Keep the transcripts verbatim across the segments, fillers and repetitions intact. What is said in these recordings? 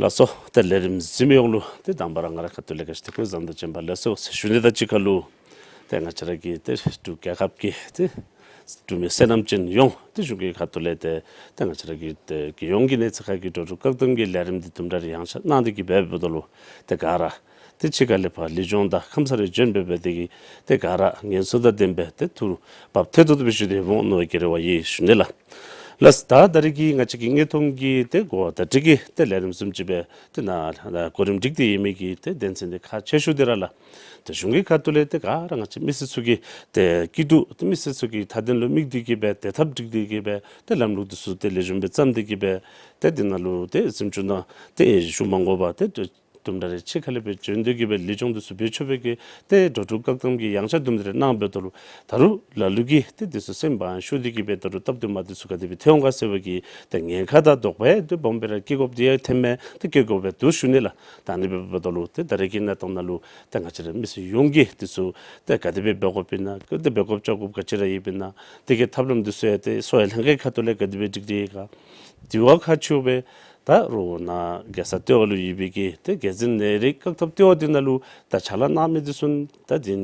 ལགས་སོ། ཏེ་ལས་རིམ་གཟིགས་མི་ཡོངས་ལུ་ཏེ་དང་པ་ར་ང་ར་ཁ་ཐུག་ལས་བཀྲ་ཤིས་བདེ་ལེགས་བཟང་དང་བྱོན་པ་ལེགས་སོ་ཟེར་ཞུ་ནི་དང་གཅིག་ཁར་ལུ་ཏེ་ང་བཅས་ར་གི་ཏེ་འབྲུག་རྒྱལ་ཁབ་ཀྱི་ཏེ་འབྲུག་མི་སོ་ནམ་ཅན་ཡོངས་ཏེ་གཞུང་གི་ཁ་ཐུག་ལས་ཏེ་ཏེ་ང་བཅས་ར་གི་ཏེ་རྒྱལ་ཡོངས་ཀྱི་གནས་ཚད་ཁག་གི་འགྲོ་འགྲུལ་བཀག་དམ་གྱི་ལས་རིམ་འདི་དུམ་གྲ་རེ་ཡངས་ཆག་གནང་སྟེ་གི་འབདཝ་ད་ལུ་ཏེ་ག་ར་ཏེ་ཕྱི་ཁ་ལས་ཕར་ལུས་སྦྱོང་དང་ཁམས་སངས་རེ་བྱོན་འབད་འབད་དེ་གིས་ཏེ་ག་ར་ངལ་གསོ་དང་ལྡན་པའི་ཏེ་ཐུགས་བབ་ཐེག་ཏོག་ཏོ་སྦེ་བཞུགས་ཏེ་འོང་མནོ་བའི་གི་རེ་བ་ཡོད་ཞུ་ནི་ལགས། ལགས་ད་ད་རེས་ཀྱི་ང་བཅས་ཀྱི་དངོས་མཐོང་གི་ཏེ་གོ་བརྡ་སྤྲོད་ཀྱི་ཏེ་ལས་རིམ་བཟུམ་ཅིག་སྦེ་ཏེ་ནཱ་གོ་རིམ་སྒྲིག་སྟེ་ཡོད་མི་གི་ཏེ་དོན་ཚན་འདི་ཁག་ཆེ་ཤོས་འདི་ར་ལགས། ཏེ་གཞུང་གི་ཁ་ཐུག་ལས་ཏེ་ག་ར་ང་བཅས་མི་སེར་ཚུ་གི་ཏེ་སྐྱིད་སྡུག་ཏེ་མི་སེར་ཚུ་གི་མཐའ་དོན་ལུ་དམིགས་ཏེ་གིས་སྦེ་དེ་ཐབས་སྒྲིག་སྟེ་གིས་སྦེ་ཏེ་ལམ་ལུགས་འདི་ཚུ་ཏེ་ལེགས་ཤོམ་སྦེ་བརྩམས་ཏེ་གིས་སྦེ་ཏེ་འདི་ནང་ལུ་ཏེ་གཟིམ་ཅུང་ནང་ཏེ་བཞུགས་མ་དགོ་པར་ཏེ་དུམ་གྲ་རེ་ཕྱི་ཁ་ལས་སྦེ་བྱོན་ཏེ་གིས་སྦེ་ལུས་སྦྱོང་འདི་ཚུ་འབད་ཆོག་པའི་གི་ཏེ་འགྲོ་འགྲུལ་བཀག་དམ་གྱི་ཡངས་ཆག་དུམ་གྲ་རེ་གནང་འབདཝ་ད་ལུ་ད་རུང་ལ་ལུ་གིས་ཏེ་འདི་ཚུ་སེམས་ཕམ་ཤོར་ཏེ་གིས་སྦེ་ད་རུང་སྟབས་བདེ་མ་བདེ་ཚུ་ག་དེ་སྦེ་ཐོན་འོང་ག་ཟེར་བའི་གི་ཏེ་ཉེན་ཁ་དང་དོགས་པ་ཡང་ཏེ་སྦོམ་སྦེ་ར་སྐྱེ་དགོཔ་འདི་ཡང་ཐེངས་མེད་ཏེ་སྐྱེ་དགོ་པས་འདུག་ཞུ་ནི་ལགས། ད་ཨ་ནི་འབདཝ་ད་ལུ་ཏེ་ད་རེས་ཀྱི་གནས་སྟངས་ནང་ལུ་ཏེ་ང་བཅས་ར་མི་སེར་ཡོངས་ཀྱིས་འདི་ཚུ་ཏེ་ག་དེ་སྦེ་འབད་དགོཔ་ཨིན་ན་ག་དེ་སྦེ་འབད་དགོཔ་བྱ་དགོཔ་ག་ཅི་ར་ཡོདཔ་ཨིན་ན་དེ་གི་ཐབས་ལམ་འདི་ཚུ་ཡང་ཏེ་གསོ་བའི་ལྷན་ཁག་གི་ཁ་ཐུག་ལས་ག་དེ་སྦེ་སྒྲིག་སྟེ་ཡོད་ག། དེ་བ་ཁག་ཆེཝ་སྦེ་ད་རོགས་ནཱ་རྒྱལ་ས་ལྟེ་བ་ལུ་ཡོད་པའི་གི་ཏེ་རྒྱལ་འཛིན་ནད་རིགས་བཀག་ཐབས་ལྟེ་བ་འདི་ནང་ལུ་ད་ཕྱག་ལཱ་གནང་མི་འདི་ཚུ་ད་འདི་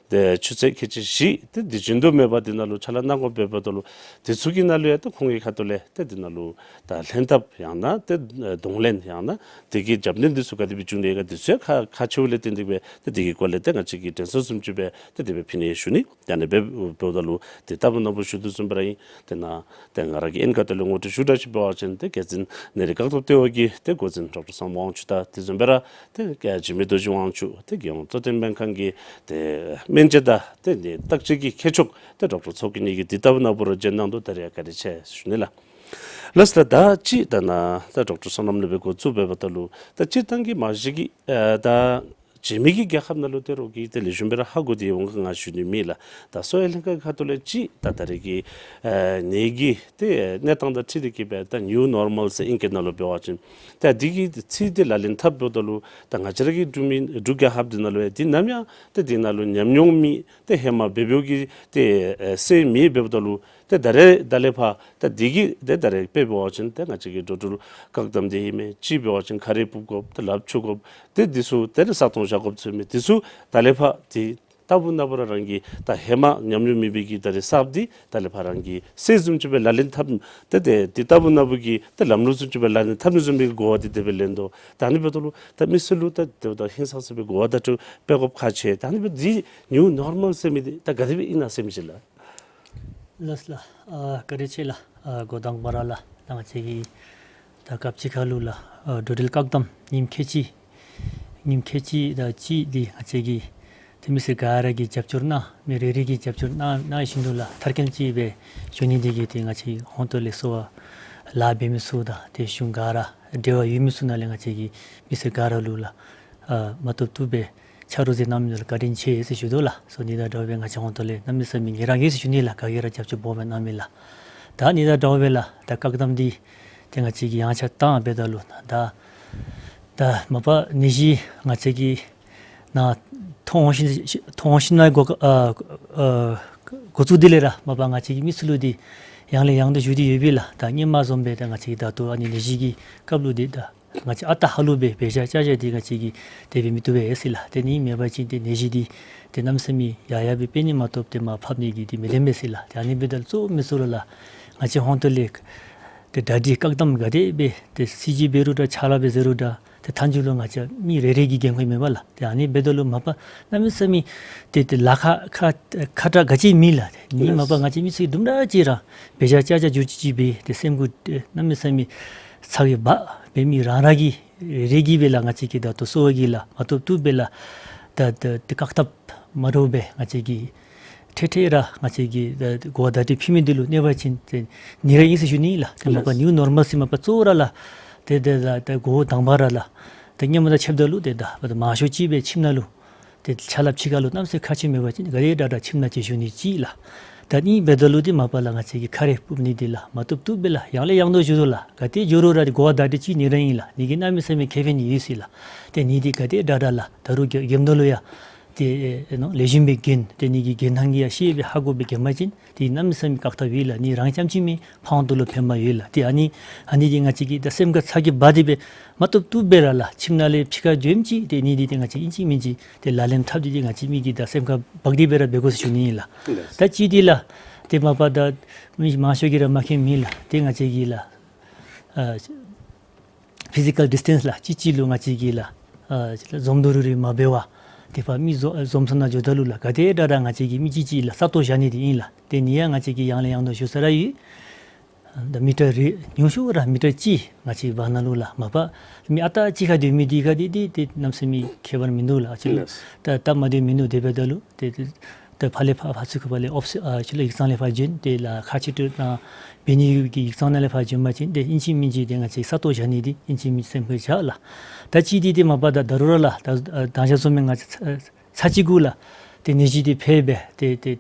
ཏེ་ཆུ་ཚོད་ཁལ་གཅིག་བཞི་ཏེ་འདི་བྱིན་དུ་མེད་པར་འདི་ནང་ལུ་ཕྱག་ལཱ་གནང་དགོཔ་འབདཝ་ད་ལུ་འདི་ཚུ་གི་ནང་ལུ་ཡང་ཏེ་ཁོང་གི་ཁ་ཐུག་ལས་ཏེ་འདི་ནང་ལུ་ད་ལྷན་ཐབས་ཡང་ན་ཏེ་གདོང་ལེན་ཡང་ན་དེ་གི་རྒྱབ་སྣོན་འདི་ཚུ་ག་དེ་སྦེ་བྱུང་ནི་ཡོད་ག་འདི་ཚུ་ཡང་ཁག་ཁག་ཆེཝ་ལས་བརྟེན་ཏེ་སྦེ་ཏེ་དེ་གི་སྐོར་ལས་ཏེ་ང་བཅས་ཀྱིས་དྲན་གསོ་བཟུམ་ཅིག་སྦེ་ཏེ་དེ་སྦེ་ཕུལ་ནི་ཡོད་ཞུ་ནི། ད་ཨ་ནི་འབདཝ་ད་ལུ་ཏེ་ལྟ་བུ་ནང་པ་ཞུ་དོ་བཟུམ་སྦེ་ར་ཨིན། ཏེ་ནཱ་ཏེ་ང་ར་གི་ཨེན་ཁ་ཐུག་ལས་ངོ་སྤྲོད་ཞུ་དགོཔ་ཅིག་འབད་བ་ཅིན་ཏེ་རྒྱལ་འཛིན་ནད་རིགས་བཀག་ཐབས་ལྟེ་བ་གི་ཏེ་འགོ་འཛིན་ཌོག་ཊར་བསོད་ནམས་དབང་ཕྱུག་དང་དེ་བཟུམ་སྦེ་ར་ཏེ་འཇིགས་མེད་རྡོ་རྗེ་དབང་ཕྱུག་ཏེ་རྒྱལ་ཡོངས་གཙོ་བསྟེན་སྨན་ཁང་གི་ཏེ་སྨན་དཔྱད་དང་ཏེ་ནི་བརྟག་དཔྱད་ཀྱི་མཁས་མཆོག་ཏེ་ཌོག་ཊར་ཚོགས་ཀུན་གཉིས་ཀྱིས་འདི་ལྟ་བུ་ནང་པ་ར་བྱོན་གནང་དོ། ད་རེས་ཡང་བཀའ་དྲིན་ཆེ་ཞུ་ནི་ལགས། ལགས་སོ་ལགས། ད་ཅི་ད་ནཱ་ད་ཌོག་ཊར་བསོད་ནམས་ལས་སྦེ་འགོ་བཙུགས་འབདཝ་ད་ལུ་ད་སྤྱིར་བཏང་གི་མ་གཞི་གི་ཨ་ད་ཕྱི་མི་གི་རྒྱལ་ཁབ་ནང་ལུ་ཏེ་རོགས་ཀྱིས་ཏེ་ལེགས་ཤོམ་སྦེ་ར་ཧ་གོ་སྟེ་འོང་ག་ང་ཞུ་ནི་མེད་ལགས། ད་གསོ་བའི་ལྷན་ཁག་གི་ཁ་ཐུག་ལས་ཅི་ད་ད་རེས་ཀྱི་ཨ་ནད་ཀྱི་ཏེ་གནས་སྟངས་དང་འཁྲིལ་ཏེ་གིས་སྦེ་ད་ནིའུ་ནོར་མཱལ་ཟེར་ཨིང་སྐད་ནང་ལུ་འབད་བ་ཅིན་ད་འདི་གི་ཚིག་འདི་ལག་ལེན་འཐབ་འབདཝ་ད་ལུ་ད་ང་བཅས་ར་གི་འབྲུག་མི་འབྲུག་རྒྱལ་ཁབ་འདི་ནང་ལུ་ཡང་འདི་ནམ་ཡང་ད་འདི་ནང་ལུ་ཉམས་མྱོང་མེད། ཏེ་ཧེ་མ་འབད་འབདཝ་གི་ཏེ་ཨེ་སྲོལ་མེད་འབདཝ་ད་ལུ་ཏེ་ད་རེས་ད་ལས་ཕར་ད་འདི་གི་ཏེ་ད་རེས་དཔེ་འབད་བ་ཅིན་ཏེ་ང་བཅས་ཀྱི་འགྲོ་འགྲུལ་བཀག་དམ་འདི་ཨིན་མས། ཅིག་འབད་བ་ཅིན་ཁ་རས་སྤུབ་དགོཔ་ཏེ་ལགཔ་འཁྱུ་དགོཔ་ཏེ་འདི་ཚུ་ད་རེས་ས་སྟོང་བཞག་དགོཔ་ཚུ་ཨིན་མས། འདི་ཚུ་ད་ལས་ཕར་འདི་ལྟ་བུ་ནང་པ་ར་རང་གིས་ད་ཧེ་མ་ཉམས་མྱོང་མེད་པའི་གི་ད་རེས་གསརཔ་འདི་ད་ལས་ཕར་རང་གིས་སྲོལ་བཟུམ་ཅིག་སྦེ་ལག་ལེན་འཐབ་ཏེ་ཏེ་འདི་ལྟ་བུ་ནང་པ་གི་ཏེ་ལམ་ལུགས་བཟུམ་ཅིག་སྦེ་ལག་ལེན་འཐབ་ནི་བཟུམ་མའི་གོ་བ་འདི་དེ་སྦེ་ལེན་དོ། ད་ཨ་ནི་འབདཝ་ད་ལུ་ད་མི་སེར་ལུ་ད་དེ་ད་ཧིང་སངས་ས་སྦེ་གོ་བ་བརྡ་སྤྲོད་འབད་དགོཔ་ཁག་ཆེ། ད་ཨ་ནི་འབདཝ་འདི་ནིའུ་ནོར་མཱལ་ཟེར་མི་འདི་ད་ག་དེ་སྦེ་ཨིན་ན་ཟེར་མི་ཅིག་ལགས། ལགས་ལགས། ཨ་བཀའ་དྲིན་ཆེ་ལགས། ཨ་འགོ་དང་པ་ར་ལགས་ད་ང་བཅས་ཀྱི་ད་སྐབས་ཅིག་ཁར་ལུ་ལགས་ཨ་འགྲོ་འགྲུལ་བཀག་དམ་ཉིནམ་ཁལ་གཅིག་ཉིནམ་ཁལ་གཅིག་དང་གཅིག་འདི་ང་བཅས་ཀྱིས་ཏེ་མི་སེར་ག་ར་གིས་རྒྱབ་སྐྱོར་གནང་མི་རེ་རེ་གིས་རྒྱབ་སྐྱོར་གནང་གནང་བཞིན་དུ་ལགས་མཐར་འཁྱོལ་ཅིག་སྦེ་འགྱོ་ནི་འདི་གིས་ཏེ་ང་བཅས་ཧོང་ཏོ་ལས་གསོ་བ་ལཱ་འབད་མི་ཚུ་དང་ཏེ་གཞུང་ག་ར་འབྲེལ་བ་ཡོད་མི་ཚུ་ནང་ལས་ང་བཅས་ཀྱིས་མི་སེར་ག་ར་ལུ་ལགས་ཨ་མ་བཏུབ་བཏུབ་སྦེ་ཕྱག་རོགས་མཛད་གནང་མི་ལུ་བཀའ་དྲིན་ཆེ་ཟེར་ཞུ་དོ་ལགས། སོ་ཨ་ནི་དང་འདྲཝ་སྦེ་ང་བཅས་ཧོང་ཏོ་ལས་གནམ་མེད་ས་མེད་ཡི་རངས་ཡོད་ཟེར་ཞུ་ནི་ལགས། ག་གིས་ར་རྒྱབ་སྐྱོར་སྦོམ་སྦེ་གནང་མི་ལགས། ད་ཨ་ནི་དང་འདྲཝ་སྦེ་ལགས་ད་བཀག་དམ་འདི་ཏེ་ང་བཅས་ཀྱིས་ཡངས་ཆག་བཏང་འབདཝ་ད་ལུ་ད་ད་མ་པ་ནད་གཞི་ང་བཅས་ཀྱི་ནཱ་ཐོན་ཞིནམ་ཐོན་ཞིནམ་ལས་འགོ་ཨ་ཨ་འགོ་བཙུགས་དེ་ལས་ར་མ་པ་ང་བཅས་ཀྱི་མི་སེར་ལུ་འདི་ཡང་ལས་ཡང་དུ་འགྱོ་སྟེ་ཡོད་པས་ལགས། ད་སྔོན་མ་བཟུམ་སྦེ་ད་ང་བཅས་ཀྱིས་ད་ལྟོ་ཨ་ནི་ནད་གཞི་གི་སྐབས་ལུ་འདི་ད་ང་བཅས་ཨ་རྟག་ཧ་ལུགས་སྦེ་འབད་བཞག་བཅའ་བཞག་འདི་ང་བཅས་ཀྱིས་དེ་སྦེ་མི་བཏུབ་པས་ཟེར་ལགས། དེ་ནི་མེན་པ་ཅིན་ཏེ་ནད་གཞི་འདི་ཏེ་གནམ་མེད་ས་མེད་ཡར་ཡར་སྦེ་འཕེལ་ནི་མ་གཏོགས་ཏེ་མར་ཕབ་ནི་གི་འདི་མི་ལེགས་པས་ཟེར་ལགས། ཏེ་ཨ་ནི་འབདཝ་ད་གཙོ་བོ་མི་སེར་ལུ་ལགས་ང་བཅས་ཧོང་ཏོ་ལས་ཏེ་གྲ་སྒྲིག་བཀག་དམ་ག་དེ་སྦེ་ཏེ་སྲིད་བྱུས་འབད་རུང་འདྲ་ཕྱག་ལཱ་འབད་རུང་འདྲ་ཏེ་མཐའ་མཇུག་ལུ་ང་བཅས་མི་རེ་རེ་གི་འགན་ཁུར་མེན་པ་ལགས། ཏེ་ཨ་ནི་འབདཝ་ད་ལུ་མ་པ་གནམ་མེད་ས་མེད་ཏེ་ཏེ་ལཱ་ཁག་ཁག་ཁག་དྲགས་ག་ཅི་མེད་ལགས། ཏེ་ཨ་ནི་མ་པ་ང་བཅས་མི་སེར་དུམ་གྲ་ཅིག་ར་འབད་བཞག་བཅའ་བཞག་འགྱོ་ཅི་ཅིག་སྦེ་ཏེ་སེམས་ཁུར་ཏེ་གནམ་མེད་ས་མེད་ཚ་གྱང་འབག་སྦེ་མི་རང་རང་གིས་རེ་གིས་སྦེ་ལགས་ང་བཅས་ཀྱིས་ད་ལྟོ་གསོ་བ་གི་ལཱ་མ་བཏུབ་བཏུབ་སྦེ་ལགས་ད་ད་ཏེ་བཀག་ཐབས་མ་འདྲཝ་སྦེ་ང་བཅས་ཀྱིས་འཕྲལ་འཕྲལ་ར་ང་བཅས་ཀྱིས་ད་གོ་བ་བརྡ་སྤྲོད་ཕུལ་མི་འདི་ལུ་གནས་པ་ཅིན་ཏེ་ནི་ར་ཨིན་ཟེར་ཞུ་ནི་ལགས། ཏེ་མ་པ་ནིའུ་ནོར་མཱལ་ཟེར་མ་པ་གཙོ་བོ་ར་ལགས་ཏེ་ཏེ་ད་ད་འགོ་དང་པ་ར་ལགས་ཏེ་སྔོན་མ་དང་ཕྱདཔ་ད་ལུ་ཏེ་ད་མང་ཤོས་ཅིག་སྦེ་ཁྱིམ་ནང་ལུ་ཏེ་ཕྱག་ལཱ་ཕྱི་ཁ་ལུ་གནམ་མེད་ས་མེད་ཁག་ཆེ་མེད་པ་ཅིན་ག་དེ་དྲག་དྲག་ཁྱིམ་ནང་ཅིག་བཞུགས་ནི་ཅིག་ལགས། ད་ཨ་ནི་འབདཝ་ད་ལུ་ཏེ་མ་པ་ལགས་ང་བཅས་ཀྱིས་ཁ་རས་སྤུབ་ནི་འདི་ལགས་མ་བཏུབ་བཏུབ་སྦེ་ལགས་ཡང་ལས་ཡང་དུ་འགྱོ་དོ་ལགས། ག་ཏེ་འགྱོ་རུང་ར་གོ་བ་བརྡ་སྤྲོད་ཅིག་ནི་ར་ཨིན་ལགས། ནི་གིས་གནམ་མེད་ས་མེད་ཁེ་ཕན་ཡོད་ཟེར་ལགས། ཏེ་ནི་འདི་ག་དེ་དྲག་དྲག་ལགས་ད་རུང་རྒྱ་རྒྱབ་ནང་ལུ་ཡང་ ཏེ་ཨེ་ནོ་ལེགས་ཤོམ་སྦེ་གྱོན། ཏེ་ཨ་ནི་གི་གྱོན་ཐངས་ཀྱི་ཡང་ཤེས་སྦེ་ཧ་གོ་སྦེ་གྱོན་པ་ཅིན་ཏེ་གནམ་མེད་ས་མེད་བཀག་ཐབས་ཡོད་ལགས། ཨ་ནི་རང་རྐྱངམ་ཅིག་མེན་ཕར་འོང་དོ་ལུ་ཕན་པ་ཡོད་ལགས། ཏེ་ཨ་ནི་ཨ་ནི་འདི་ང་བཅས་ཀྱིས་ད་སེམས་ཁར་ཚ་གྱང་འབག་སྟེ་སྦེ་མ་བཏུབ་བཏུབ་སྦེ་ར་ལགས་ཁྱིམ་ནང་ལས་ཕྱི་ཁར་འགྱོཝ་ཅིག་ཏེ་ཨ་ནི་འདི་ཏེ་ང་བཅས་ཨིན་ཅི་མིན་ཅི་ཏེ་ལག་ལེན་འཐབ་སྟེ་ཏེ་ང་བཅས་མི་གིས་ད་སེམས་ཁར་འབག་སྟེ་སྦེ་ར་འབད་དགོ་ཟེར་ཞུ་ནི་ཨིན་ལགས། ད་ཅི་འདི་ལགས་ཏེ་མ་པ་ད་མི་མང་ཤོས་ཀྱིས་ར་མ་མཁྱེནམ་མེད་ལགས། ཏེ་ང་བཅས་ཀྱིས་ལགས་ཨ་ཕི་ཟི་ཀཱལ་ཌིས་ཊེནསི་ལགས་གཅིག་གཅིག་ལུ་ང་བཅས་ཀྱིས་ལགས་ཨ་འཛོམས་འདུ་རུང་རུང་མ་འབད་བར་ཏེ་ཕར་མི་འཛོམས་འཛོམས་ས་ནང་འགྱོཝ་ད་ལུ་ལགས་ག་དེ་དྲག་དྲག་ང་བཅས་ཀྱིས་མི་གཅིག་གཅིག་ལགས་ས་སྟོང་བཞག་ནི་འདི་ཨིན་ལགས། ཏེ་ཨ་ནི་ཡང་ང་བཅས་ཀྱིས་ཡང་ལས་ཡང་དུ་ཞུ་ས་ར་ཡོད། ད་མི་ཊར་རེ་ཉུང་ཤོས་ར་མི་ཊར་གཅིག་ང་བཅས་བར་ན་ལུ་ལགས་མ་པ་མི་ཨ་རྟག་གཅིག་ཁར་སྡོད་མི་འདི་ག་དེ་འདི་ཏེ་གནམ་མེད་ས་མེད་ཁྱད་པར་མིན་འདུག་ལགས། ཨ་ཅི་ལགས། ད་སྟབས་མ་བདེཝ་མིན་འདུག། དེ་འབདཝ་ད་ལུ་ཏེ་ཏེ་ད་ཕར་ལས་ཕར་ཕར་ཚུར་ཁ་ཕར་ལས་ཨོཕ་སི་ཨ་ཅི་ལགས་ཡིག་ཚང་ལས་ཕར་བྱོན། ཏེ་ལགས་ཁ་ཆེ་ཏོག་ཏོ་འབད་ནི་གི་ཡིག་ཚང་ནང་ལས་ཕར་བྱོན་པ་ཅིན་ཏེ་ཨིན་ཅི་མིན་ཅི་ཏེ་ང་བཅས་ས་སྟོང་བཞག་ནི་འདི་ཨིན་ཅི་མིན་ཅི་སེམས་ཁར་བཞག་ལགས། ད་ཅི་འདི་ཏེ་མ་པ་ད་ད་རུང་ར་ལགས་ད་ད་ཅི་བཟུམ་སྦེ་ང་བཅས་ཚར་ཚར་གཅིག་གུ་ལགས་ཏེ་ནད་གཞི་འདི་འཕེལ་སྦེ་ཏེ་ཏེ་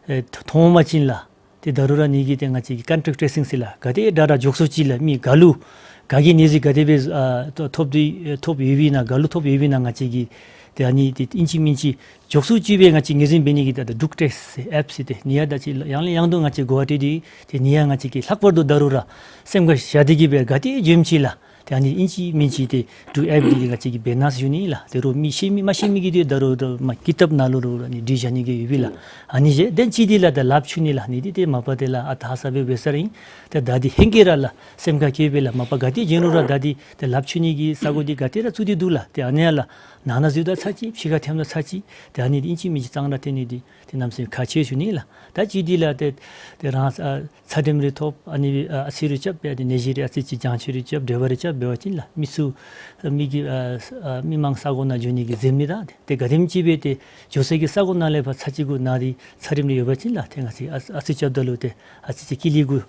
ཨེ་མཐོང་པ་ཅིན་ལགས་ཏེ་ད་རུང་ར་ཨ་ནི་གི་ཏེ་ང་བཅས་ཀྱིས་ཀོན་ཊེག་ཊེ་སིང་ཟེར་ལགས་ག་དེ་དྲག་དྲག་མགྱོགས་སུ་ཅིག་ལགས་མི་ག་ལུ་ག་གིས་ནད་གཞི་ག་དེ་སྦེ་ཨ་ཐོབ་སྟེ་ཐོབ་ཡོདཔ་ཨིན་ན་ག་ལུ་ཐོབ་ཡོདཔ་ཨིན་ན་ང་བཅས་ཀྱིས་ཏེ་ཨ་ནི་ཏེ་ཨིན་ཅི་མིན་ཅི་མགྱོགས་སུ་ཅིག་སྦེ་ང་བཅས་ངོས་འཛིན་འབད་ནི་གི་ད་ད་འབྲུག་ཊེགསི་ཨེཔ་ཟེར་ཏེ་ཨ་ནི་ཡང་ད་ཅི་ཡང་ལས་ཡང་དུ་ང་བཅས་གོ་བ་སྤྲོད་དེ་ཏེ་ཨ་ནི་ཡང་ང་བཅས་ཀྱིས་ལྷག་པར་དུ་ད་རུང་ར་སེམས་ཁར་བཞག་སྟེ་གི་སྦེ་ག་དེ་འགྱོཝ་ཅིག་ལགས་ཏེ་ཨ་ནི་ཨིན་ཅི་མིན་ཅི་ཏེ་འབྲུག་ཨེཔ་འདི་ང་བཅས་ཀྱིས་འབད་གནང་ཟེར་ཞུ་ནི་ལགས། ད་རུང་མི་ཤེས་མི་མ་ཤེས་མི་གིས་ཏེ་ད་རུང་ད་རུང་མ་ཀི་ཏབ་ནང་ལུ་རུང་ཨ་ནི་བྲིས་བཞག་ནི་གི་ཡོདཔ་ཨིན་ལགས། ཨ་ནི་བཞག་དེ་ཅི་འདི་ལགས་ད་ལགཔ་འཁྱུ་ནི་ལགས་ཨ་ནི་འདི་ཏེ་མ་པ་ཏེ་ལགས་ཨ་ད་ཧ་སག་སྦེ་འབད་ས་ར་ཨིན། ཏེ་ད་འདི་ཧེང་སྐལ་ར་ལགས་སེམས་ཁར་བཀལ་སྦེ་ལགས་མ་པ་ག་དེ་བྱོན་རུང་ར་ད་འདི་ཏེ་ལགཔ་འཁྱུ་ནི་གི་ས་གོ་འདི་ག་ཏེ་ར་བཙུགས་ཏེ་འདུག་ལགས། ཏེ་ཨ་ནི་ཡང་ལགས་ནང་ན་འཛུལཝ་ད་ཚར་གཅིག་ཕྱི་ཁར་ཐོནམ་ད་ཚར་གཅིག་ཏེ་ཨ་ནི་འདི་ཨིན་ཅི་མིན་ཅི་གཙང་སྦྲ་ཐོན་ནི་འདི་ཏེ་གནམ་མེད་ས་མེད་ཁག་ཆེ་ཞུ་ནི་ལགས། ད་ཅི་འདི་ལགས་ཏེ་ཏེ་རང་ཨ་ཚད་རིམས་རེ་ཐོབ་ཨ་ནི་ཨ་ཨ་ཙི་རེ་རྐྱབ་སྦེ་ཏེ་ནད་གཞི་རེ་ཨ་ཙི་ཅིག་བྱང་ཆུབ་རེ་རྐྱབ་འབྲེལ་བ་རེ་རྐྱབ་འབད་བ་ཅིན་ལགས་མི་ཚུ་མི་གི་ཨ་ཨ་མི་མང་ས་གོ་ནང་འགྱོ་ནི་གི་འཛེམ་ནི་དང་ཏེ་ག་དེམ་ཅིག་སྦེ་ཏེ་འགྱོ་ས་གི་ས་གོ་ནང་ལས་ཕར་ཚར་གཅིག་གུ་ནཱ་འདི་ཚད་རིམས་རེ་ཡོད་པ་ཅིན་ལགས་ཏེ་ང་བཅས་ཨ་ཨ་ཙི་རྐྱབ་ད་ལུ་ཏེ་ཨ་ཙི་ཅིག་ཀི་ལི་གུ་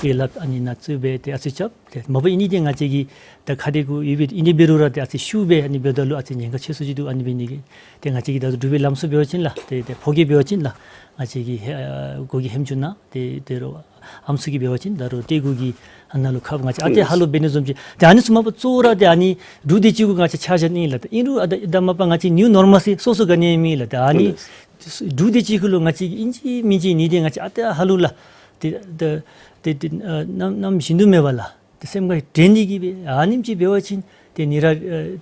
ཡོད་ལགས་ཨ་ནི་ནང་བཙུགས་སྦེ་ཏེ་ཨ་ཙི་རྐྱབ། ཏེ་མ་པ་ཨིན་ནི་འདི་ང་བཅས་ཀྱིས་ད་ཁ་ཏེ་གུ་ཡོད་པའི་ཨིན་ནི་འབད་རུང་ར་ཏེ་ཨ་ཙི་ཤུགས་སྦེ་ཨ་ནི་འབདཝ་ད་ལུ་ཨ་ཙི་ཉེན་ཁ་ཆེ་སུ་ཅིག་འདུག། ཨ་ནི་འབད་ནི་གིས་ཏེ་ང་བཅས་ཀྱིས་ད་ལྟོ་འབྲུག་པའི་ལམ་སྲོལ་འབད་བ་ཅིན་ལགས་ཏེ་ཏེ་ཕོ་སྐྱེས་འབད་བ་ཅིན་ལགས་ང་བཅས་ཀྱིས་ཧེ་ཨ་གོ་གི་ཧེམ་ཅུང་ནང་ཏེ་ཏེ་རུང་ཨམ་སྲུ་གིས་འབད་བ་ཅིན་ད་རུང་ཏེ་གུ་གི་ཨ་ནཱ་ལུ་ཁབ་ང་བཅས་ཨ་ཏེ་ཧ་ལུགས་འབད་ནི་བཟུམ་ཅིག། ཏེ་ཨ་ནི་ཚུ་མ་པ་གཙོ་བོ་ར་ཏེ་ཨ་ནི་འབྲུག་འདི་ཅིག་གུ་ང་བཅས་ཆ་བཞག་ནི་ཨིན་ལགས། ཏེ་ཨིན་རུང་ཨ་ད་ད་མ་པ་ང་བཅས་ནིའུ་ནོར་མཱལ་ཟེར་སོ་སོ་ག་ནི་ཡང་མེད་ལགས། ཏེ་ཨ་ནི་འབྲུག་འདི་ཅིག་གུ་ལུ་ང་བཅས་ཀྱིས་ཨིན་ཅི་མིན་ཅི་ནི་འདི་ང་བཅས་ཨ་ཏེ་ཧ་ལུགས་ལགས་ཏེ་ཏེ་ཏེ་ཏེ་ཨ་ནམ་ནམ་བཞིན་དུ་མེད་པར་ལགས་ཏེ་སེམས་ཁར་དྲན་ནི་གི་སྦེ་ཨ་ནེམ་ཅིག་འབད་བ་ཅིན་ཏེ་ནི་ར་ཨ་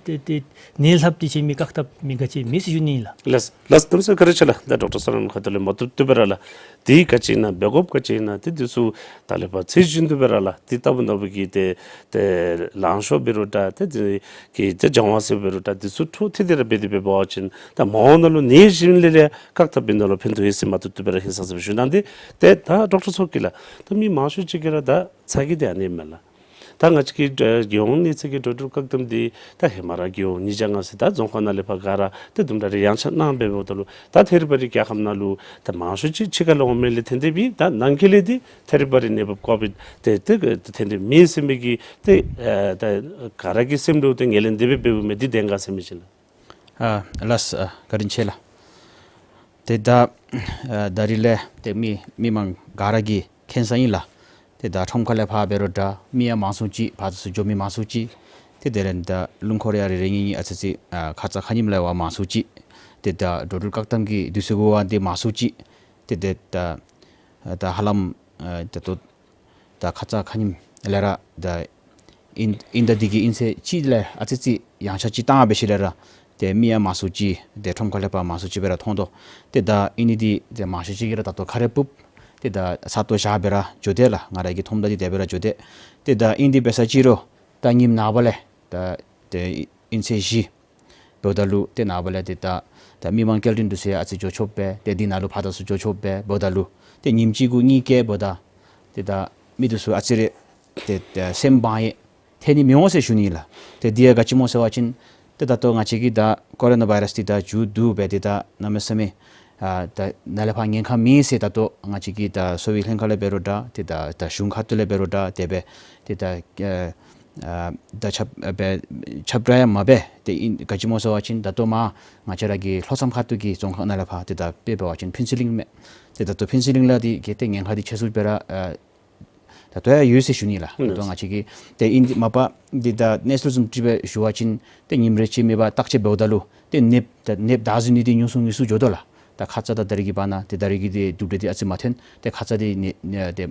ཏེ་ཏེ་ནད་ལྷགཔ་འདི་ཅིག་མི་བཀག་ཐབས་མི་ག་ཅི་མེད་ཟེར་ཞུ་ནི་ཨིན་ལགས། ལགས་ལགས་གནམ་མེད་ས་མེད་བཀའ་དྲིན་ཆེ་ལགས། ད་ཌོག་ཊར་བསོད་ནམས་ཁ་ཐུག་ལས་མ་བཏུབ་བཏུབ་སྦེ་ར་ལགས་འདི་ག་ཅི་ཨིན་ན་འབད་དགོཔ་ག་ཅི་ཨིན་ན་ཏེ་འདི་ཚུ་ད་ལས་ཕར་ཚུལ་བཞིན་དུ་སྦེ་ར་ལགས་འདི་ལྟ་བུ་ནང་པ་གི་ཏེ་ཏེ་ལང་ཤོར་འབད་རུང་འདྲ་ཏེ་འདི་གི་ཏེ་སྦྱང་བ་ཟེར་འབད་རུང་འདྲ་འདི་ཚུ་འཕྲོ་མཐུད་དེ་ར་འབད་དེ་འབད་བ་ཅིན་ད་མ་འོངས་ནང་ལུ་ནད་གཞི་ལས་ལས་བཀག་ཐབས་འབད་ནི་ལུ་ཕན་ཐོགས་ཡོད་ཟེར་མ་བཏུབ་བཏུབ་སྦེ་ར་ཧིང་སངས་ས་སྦེ་ཞུ་གནང་སྟེ། ཏེ་ད་ཌོག་ཊར་མཚོ་སྐྱིད་ལགས་ད་མི་མང་ཤོས་ཅིག་གིས་ར་ད་ཚ་གྱང་འདི་ཨ་ནི་མས་ལགས། ད་ང་བཅས་ཀྱི་ཨ་རྒྱལ་ཡོངས་ནད་མཁོ་གི་འགྲོ་འགྲུལ་བཀག་དམ་འདི་ད་ཧེ་མ་ར་རྒྱལ་ཡོངས་ཉིས་བརྒྱ་ལྔ་ཟེར་ད་རྫོང་ཁག་ནང་ལས་ཕར་ག་ར་ཏེ་དུམ་གྲ་རེ་ཡངས་ཆག་གནང་སྦེ་འབདཝ་ད་ལུ་ད་ཐད་རི་བ་རི་རྒྱལ་ཁབ་ནང་ལུ་ད་མང་ཤོས་ཅིག་ཕྱི་ཁ་ལས་འོང་མི་ལས་ཐོན་ཏེ་སྦེ་ད་ནང་འཁོད་ལས་འདི་ཐད་རི་བ་རི་ནད་འབུཔ་ཀོ་བིཌ་ཏེ་ཏེ་ཐོན་ཏེ་མེད་ཟེར་མི་གི་ཏེ་ཨ་ད་ག་ར་གི་སེམས་ལུ་ཏེ་ངོས་ལེན་དེ་སྦེ་འབདཝ་མས། འདི་བདེན་ག་ཟེར་མི་ཅིག་ལགས། ཨ་ལགས་ཨ་བཀའ་དྲིན་ཆེ་ལགས། ཏེ་ད་ཨ་ད་རིས་ལས་ཏེ་མི་མི་མང་ག་ར་གིས་མཁྱེན་ས་ཨིན་ལགས། ཏེ་ད་ཁྲོམ་ཁ་ལས་ཕར་འབད་རུང་འདྲ་མི་ཡང་མང་སུ་ཅིག་ཕར་ཚུར་འགྱོ་མི་མང་སུ་ཅིག། ཏེ་དེ་ལས་ད་རླུང་འཁོར་ཡང་རེ་རེ་གཉིས་གཉིས་ཨ་ཙི་ཅིག་ཨ་ཁ་ཙ་ཁ་ཉིནམ་ལས་འབད་མང་སུ་ཅིག། ཏེ་ད་འགྲོ་འགྲུལ་བཀག་དམ་གྱི་དུས་ཚོད་གུ་འབད་དེ་མང་སུ་ཅིག། ཏེ་ཏེ་ད་ད་ཧ་ལམ་ཨ་ད་ལྟོ་ད་ཁ་ཙ་ཁ་ཉིནམ་ལས་ར་ད་ཨིན་ཨིན་ད་འདི་གི་ཨིན་ཚེས་གཅིག་ལས་ཨ་ཙི་ཅིག་ཡངས་ཆག་ཅིག་བཏང་སྦེ་ཞིནམ་ལས་ར་ཏེ་མི་ཡང་མང་སུ་ཅིག་ཏེ་ཁྲོམ་ཁ་ལས་ཕར་མང་སུ་ཅིག་སྦེ་ར་མཐོང་དོ། ཏེ་ད་ཨིན་ནི་འདི་ཏེ་མང་ཤོས་ཅིག་གིས་ར་ད་ལྟོ་ཁ་རས་སྤུབས་ཏེ་ད་ས་སྟོང་བཞག་སྦེ་ར་འགྱོ་དེས་ལགས། ང་ར་གིས་མཐོངམ་ད་འདི་དེ་སྦེ་ར་འགྱོ་དེས། ཏེ་ད་ཨིན་འདི་འབད་ས་ཅིག་རུང་ད་ཉིནམ་ནངས་པ་ལས་ད་ཏེ་ཨིན་ཚེས་བཞི་འབདཝ་ད་ལུ་ཏེ་ནངས་པ་ལས་ཏེ་ད་ད་མི་མང་སྐྱེལ་འདྲེན་འདི་ཚུ་ཡང་ཨ་ཙི་འགྱོ་ཆོགཔ་སྦེ་ཏེ་འདི་ནང་ལུ་ཕར་དང་ཚུར་འགྱོ་ཆོགཔ་སྦེ་འབདཝ་ད་ལུ་ཏེ་ཉིནམ་གཅིག་གུ་གཉིས་བཀལཝ་ད་ཏེ་ད་མི་འདི་ཚུ་ཨ་ཙི་རེ་ཏེ་ད་སེམས་བག་ཡངས་ཐལ་ནི་མི་འོང་ཟེར་ཞུ་ནི་ལགས། ཏེ་འདི་ཡང་ག་ཅི་སྨོ་ཟེར་བ་ཅིན་ཏེ་ད་ལྟོ་ང་བཅས་ཀྱི་ད་ཀོ་རོ་ན་བཱའི་རཱསི་འདི་ད་མཇུག་བསྡུ་སྦེ་ཏེ་ད་གནམ་མེད་ས་མེད་ཨ་ད་ནཱ་ལས་ཕར་ཉེན་ཁ་མེད་ཟེར་ད་ལྟོ་ང་བཅས་ཀྱི་ད་གསོ་བའི་ལྷན་ཁག་ལས་འབད་རུང་འདྲ་ཏེ་ད་ད་གཞུང་ཁ་ཐུག་ལས་འབད་རུང་འདྲ་དེ་སྦེ་ཏེ་ད་ཨ་ཨ་ད་ཁྱབ་ཨ་སྦེ་ཁྱབ་བསྒྲགས་ཡང་མ་འབད། ཏེ་ཨིན་ག་ཅི་སྨོ་ཟེར་བ་ཅིན་ད་ལྟོ་མར་ང་བཅས་ར་གི་ལྷོ་མཚམས་ཁ་ཐུག་གི་རྫོང་ཁག་ནང་ལས་ཕར་ཏེ་ད་དཔེ་འབད་བ་ཅིན་ཕུན་ཚོགས་གླིང་མས། ཏེ་ད་ལྟོ་ཕུན་ཚོགས་གླིང་ལས་འདི་གིས་ཏེ་ཉེན་ཁ་འདི་ཆེ་སུ་སྦེ་ར་ཨ་ད་ ད་ལྟོ་ཡང་ཡོད་ཟེར་ཞུ་ནི་ལགས། ད་ལྟོ་ང་བཅས་ཀྱིས་ཏེ་ཨིན་ཏེ་མ་པ་འདི་ད་གནས་ཚུལ་བཟུམ་ཅིག་སྦེ་ཞུ་བ་ཅིན་ཏེ་ཉིནམ་རེ་ཅིག་མེད་པར་བརྟག་དཔྱད་འབདཝ་ད་ལུ་ཏེ་ནདཔ་ད་ནདཔ་བདའ་ཟུན་ནི་འདི་ཉུང་སུ་ཉུང་སུ་འགྱོ་དོ་ལགས། ད་ཁ་ཙ་དང་ད་རེས་ཀྱི་བར་ན་ཏེ་ད་རེས་ཀྱི་འདི་གྲུབ་འབྲས་འདི་ཨ་ཙི་མ་ཐོན། ཏེ་ཁ་ཙ་འདི་ནི་ནི་ཏེ་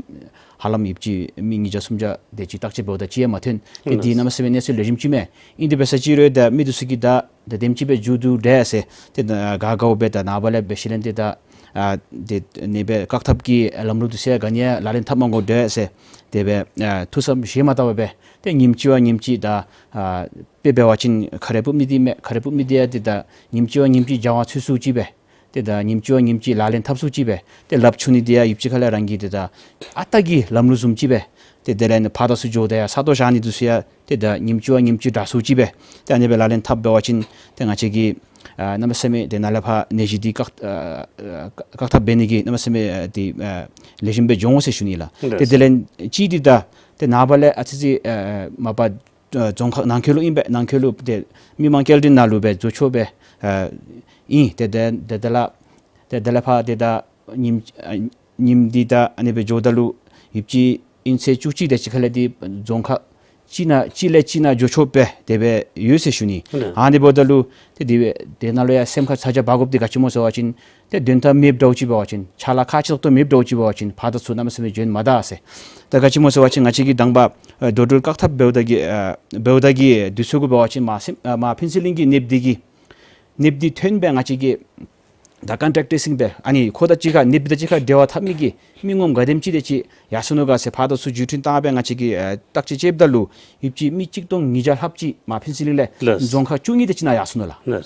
ཧ་ལམ་ཡོདཔ་ཅིག་མི་ཉིས་བརྒྱ་སུམ་བརྒྱ་དེ་ཅིག་བརྟག་དཔྱད་འབདཝ་ད་ཅིག་ཡང་མ་ཐོན། ཏེ་འདི་གནམ་མེད་ས་མེད་གནས་ཚུལ་ལེགས་ཤོམ་ཅིག་མས། ཨིན་ཏེ་འབད་ས་ཅིག་རུང་ད་མི་འདི་ཚུ་གིས་ད་ད་དེམ་ཅིག་སྦེ་མཇུག་བསྡུ་དེས་ཟེར་ཏེ་ད་ག་ག་འབད་ད་ནངས་པ་ལས་འབད་ཞིནམ་ལས་ཏེ་ད་ཨ་ཏེ་ནདཔ་སྦེ་བཀག་ཐབས་ཀྱི་ལམ་ལུགས་འདི་ཚུ་ཡང་ག་ནི་ཡང་ལག་ལེན་འཐབ་མ་དགོ་དེས་ཟེར་དེ་སྦེ་ཨ་ཐུགས་བསམ་བཞེས་མ་བཏང་བར་སྦེ་ཏེ་ཉིནམ་གཅིག་བ་ཉིནམ་གཅིག་ད་ཨ་དཔེ་འབད་བ་ཅིན་ཁ་རས་ཕུབ་ནི་འདི་མས། ཁ་རས་ཕུབ་ནི་འདི་ཡང་ཏེ་ད་ཉིནམ་གཅིག་བ་ཉིནམ་གཅིག་སྦྱང་བ་ཚུད་ཚུད་ཅིག་སྦེ་ཏེ་ད་ཉིནམ་གཅིག་བ་ཉིནམ་གཅིག་ལག་ལེན་འཐབ་ཚུད་ཅིག་སྦེ་ཏེ་ལགཔ་འཁྱུ་ནི་འདི་ཡང་ཡོདཔ་ཅིག་ཁ་ལས་རང་གིས་ཏེ་ད་ཨ་རྟག་གི་ལམ་ལུགས་བཟུམ་ཅིག་སྦེ་ཏེ་དེ་ལས་ནི་ཕར་དང་ཚུར་འགྱོ་དེ་ཡང་ས་སྟོང་བཞག་ནི་འདི་ཚུ་ཡང་ཏེ་ད་ཉིནམ་གཅིག་བ་ཉིནམ་གཅིག་དྲག་སུ་ཅིག་སྦེ་ཏེ་ཨ་ནི་སྦེ་ལག་ལེན་འཐབ་འབད་བ་ཅིན་ཏེ་ང་བཅས་ཀྱིས་ཨ་གནམ་མེད་ས་མེད་ཏེ་ནཱ་ལས་ཕར་ནད་གཞི་འདི་བཀག་ཨ་ཨ་བཀག་ཐབས་འབད་ནི་གི་གནམ་མེད་ས་མེད་ཨ་ཏེ་ཨ་ལེགས་ཤོམ་སྦེ་འགྱོ་འོང་ཟེར་ཞུ་ནི་ལགས། ཏེ་ལགས། དེ་ལས་གཅིག་འདི་ད་ཏེ་ནངས་པ་ལས་ཨ་ཙི་ཙི་ཨ་མ་པ་ཨ་རྫོང་ཁག་ནང་འཁོད་ལུ་ཨིན་པས། ནང་འཁོད་ལུ་ཏེ་མི་མང་སྐྱེལ་འདྲེན་ནང་ལུ་སྦེ་འགྱོ་ཆོག་པས། ཨ་ཨིན། ཏེ་དེ་དེ་དེ་ལས་ཏེ་དེ་ལས་ཕར་ཏེ་ད་ཉིནམ་ཨ་ཉིནམ་འདི་ད་ཨ་ནི་སྦེ་འགྱོཝ་ད་ལུ་ཡོདཔ་ཅིག་ཨིན་ཚེ་བཅུ་གཅིག་དེ་ཅིག་ཁ་ལས་འདི་རྫོང་ཁག་གཅིག་ནང་གཅིག་ལས་གཅིག་ནང་འགྱོ་ཆོག་པས་དེ་སྦེ་ཡོད་ཟེར་ཞུ་ནི། ཨ་ནི་འབདཝ་ད་ལུ་ཏེ་དེ་སྦེ་དེ་ནང་ལུ་ཡང་སེམས་ཁར་ཚ་གྱང་འབག་དགོཔ་འདི་ག་ཅི་སྨོ་ཟེར་བ་ཅིན་ཏེ་དོན་དག་མེདཔ་འདྲཝ་ཅིག་འབད་བ་ཅིན་ཕྱག་ལཱ་ཁག་ཆེ་ཏོག་ཏོ་མེདཔ་འདྲཝ་ཅིག་འབད་བ་ཅིན་ཕར་དང་ཚུར་གནམ་མེད་ས་མེད་འབྱོན་མ་ད་ཟེར། ད་ག་ཅི་སྨོ་ཟེར་བ་ཅིན་ང་བཅས་ཀྱིས་དང་པ་ཨ་འགྲོ་འགྲུལ་བཀག་ཐབས་འབདཝ་ད་གི་ཨ་འབདཝ་ད་གི་དུས་ཚོད་གུ་འབད་བ་ཅིན་མ་སེམས་ཨ་མ་ཕུན་ཚོགས་གླིང་གི་ནདཔ་འདི་གིས་ནདཔ་འདི་ཐོན་སྦེ་ང་བཅས་ཀྱིས་ད་ཀོན་ཊེཀ་ཊེ་སིང་སྦེ་ཨ་ནི་ཁོ་དང་གཅིག་ཁར་ནདཔ་དང་གཅིག་ཁར་འབྲེལ་བ་འཐབ་མི་གི་མི་ངོམ་ག་དེམ་ཅིག་དེ་ཅིག་ཡར་སོ་ནུག་ག་ཟེར་ཕར་དང་ཚུར་བརྒྱུད་འཕྲིན་བཏང་སྦེ་ང་བཅས་ཀྱིས་ཨ་བརྟག་དཔྱད་རྐྱབ་ད་ལུ་ཡོདཔ་ཅིག་མི་གཅིག་སྟོང་ཉིས་བརྒྱ་ལྷགཔ་ཅིག་མ་ཕུན་ཚོགས་གླིང་ལས་ལགས། རྫོང་ཁག་བཅུ་གཉིས་དེ་ཅིག་ནང་ཡར་སོ་ནུག་ལགས། ལགས།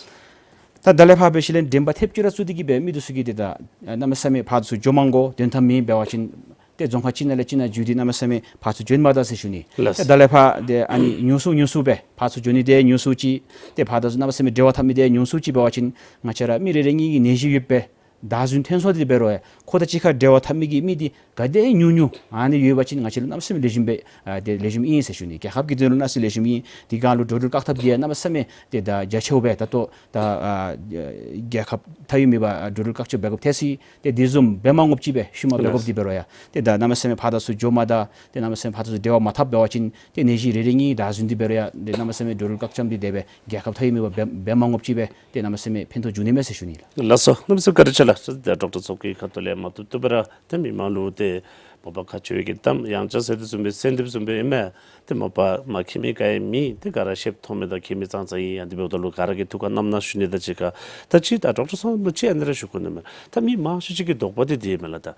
ད་ད་ལས་ཕར་འབད་ཞིནམ་ལས་འགྲན་པ་ཐེབས་ཅིག་ར་ཚུད་དེ་གིས་སྦེ་མི་འདི་ཚུ་གིས་ཏེ་ད་ཨ་གནམ་མེད་ས་མེད་ཕར་དང་ཚུར་འགྱོ་མ་དགོ། དོན་དག་མེད་འབད་བ་ཅིན་ཏེ་རྫོང་ཁག་གཅིག་ནང་ལས་གཅིག་ནང་འགྱོ་སྟེ་གནམ་མེད་ས་མེད་ཕར་ཚུར་འབྱོན་མ་ད་ཟེར་ཞུ་ནི། ལགས། ཏེ་ད་ལས་ཕར་ཏེ་ཨ་ནི་ཉུང་སུ་ཉུང་སུ་སྦེ་ཕར་ཚུར་འགྱོ་ནི་འདི་ཉུང་སུ་ཅིག་ཏེ་ཕར་དང་ཚུར་གནམ་མེད་ས་མེད་འབྲེལ་བ་འཐབ་མི་འདི་ཉུང་སུ་ཅིག་འབད་བ་ཅིན་ང་བཅས་ར་མི་རེ་རེ་གཉིས་ཀྱི་ནད་གཞི་ཡོད་པས་བདའ་ཟུན་ཐོན་སོང་སྟེ་འབད་རུང་ཡང་ཁོ་དང་གཅིག་ཁར་འབྲེལ་བ་འཐབ་མི་གི་མི་འདི་ག་དེ་ཉུང་ཉུང་ཨ་ནི་ཡོད་པ་ཅིན་ང་བཅས་ལུ་གནམ་མེད་ས་མེད་ལེགས་ཤོམ་སྦེ་ཨ་ཏེ་ལེགས་ཤོམ་ཨིན་ཟེར་ཞུ་ནི། རྒྱལ་ཁབ་ཀྱི་དོན་ལུ་གནམ་མེད་ས་མེད་ལེགས་ཤོམ་ཨིན། དེ་སྒང་ལུ་འགྲོ་འགྲུལ་བཀག་ཐབས་འདི་གནམ་མེད་ས་མེད་ཏེ་ད་རྒྱ་ཆེཝ་སྦེ་ད་ལྟོ་ད་ཨ་རྒྱལ་ཁབ་མཐའ་དབུས་མེད་པར་འགྲོ་འགྲུལ་བཀག་ཆ་འབད་དགོཔ་ཐལ་སོ་ཡི། ཏེ་དེ་བཟུམ་འབད་མ་དགོཔ་ཅིག་སྦེ་ཤུལ་མ་འབད་དགོཔ་འདི་འབད་རུང་ཡང་ཏེ་ད་གནམ་མེད་ས་མེད་ཕར་དང་ཚུར་འགྱོ་མ་ད་ཏེ་གནམ་མེད་ས་མེད་ཕར་དང་ཚུར་འབྲེལ་བ་མ་འཐབ་འབད་བ་ཅིན་ཏེ་ནད་གཞི་རེ་རེ་གཉིས་བདའ་ཟུན་འདི་འབད་རུང་ཡང་ཏེ་གནམ་མེད་ས་མེད་འགྲོ་འགྲུལ་བཀག་ཆ་འདི་དེ་སྦེ་རྒྱལ་ཁབ་མཐའ་དབུས་མེད་པར་འབད་འབད་མ་དགོཔ་ཅིག་སྦེ་ཏེ་གནམ་མེད་ས་མེད་ཕན་ཐོགས་འབྱུང་ནི་མས་ཟེར་ཞུ་ནི་ལགས། ལགས་སོ། གནམ་མེད་ས་མེད་བཀའ་དྲིན་ཆེ་ལགས། ད་ཌོག་ཊར་མཚོ་སྐྱིད་ཁ་ཐུག་ལས་མ་བཏུབ་བཏུབ་སྦེ་ར་ཏེ་མི་མང་ལུ་ཏེ་མ་པ་ཁ་ཆེ་བའི་གི་གཏམ་ཡང་ཅིན་ཟེར་དེ་བཟུམ་སྦེ་གསོལ་འདེབས་བཟུམ་སྦེ་ཨིན་མས། ཏེ་མ་པ་མ་མཁྱེན་མི་ག་ཡང་མེད། ཏེ་ག་ར་ཤེསཔ་མཐོངམ་མས། ད་མཁྱེན་མི་ཙང་ཙང་ཨིན། ཡང་དེ་འབདཝ་ད་ལུ་ག་ར་གི་ཐུགས་ཁར་བསྣམས་གནང་ཞུ་ནི། ད་ཅི་ག་ད་ཅི་ད་ཌོག་ཊར་ཚུ་ལུ་ཅིག་ཨ་ནི་ར་ཞུ་དགོ་ནི་མས། ད་མི་མང་ཤོས་ཅིག་གི་དོགས་པ་འདི་འདི་མས་ལགས། ད་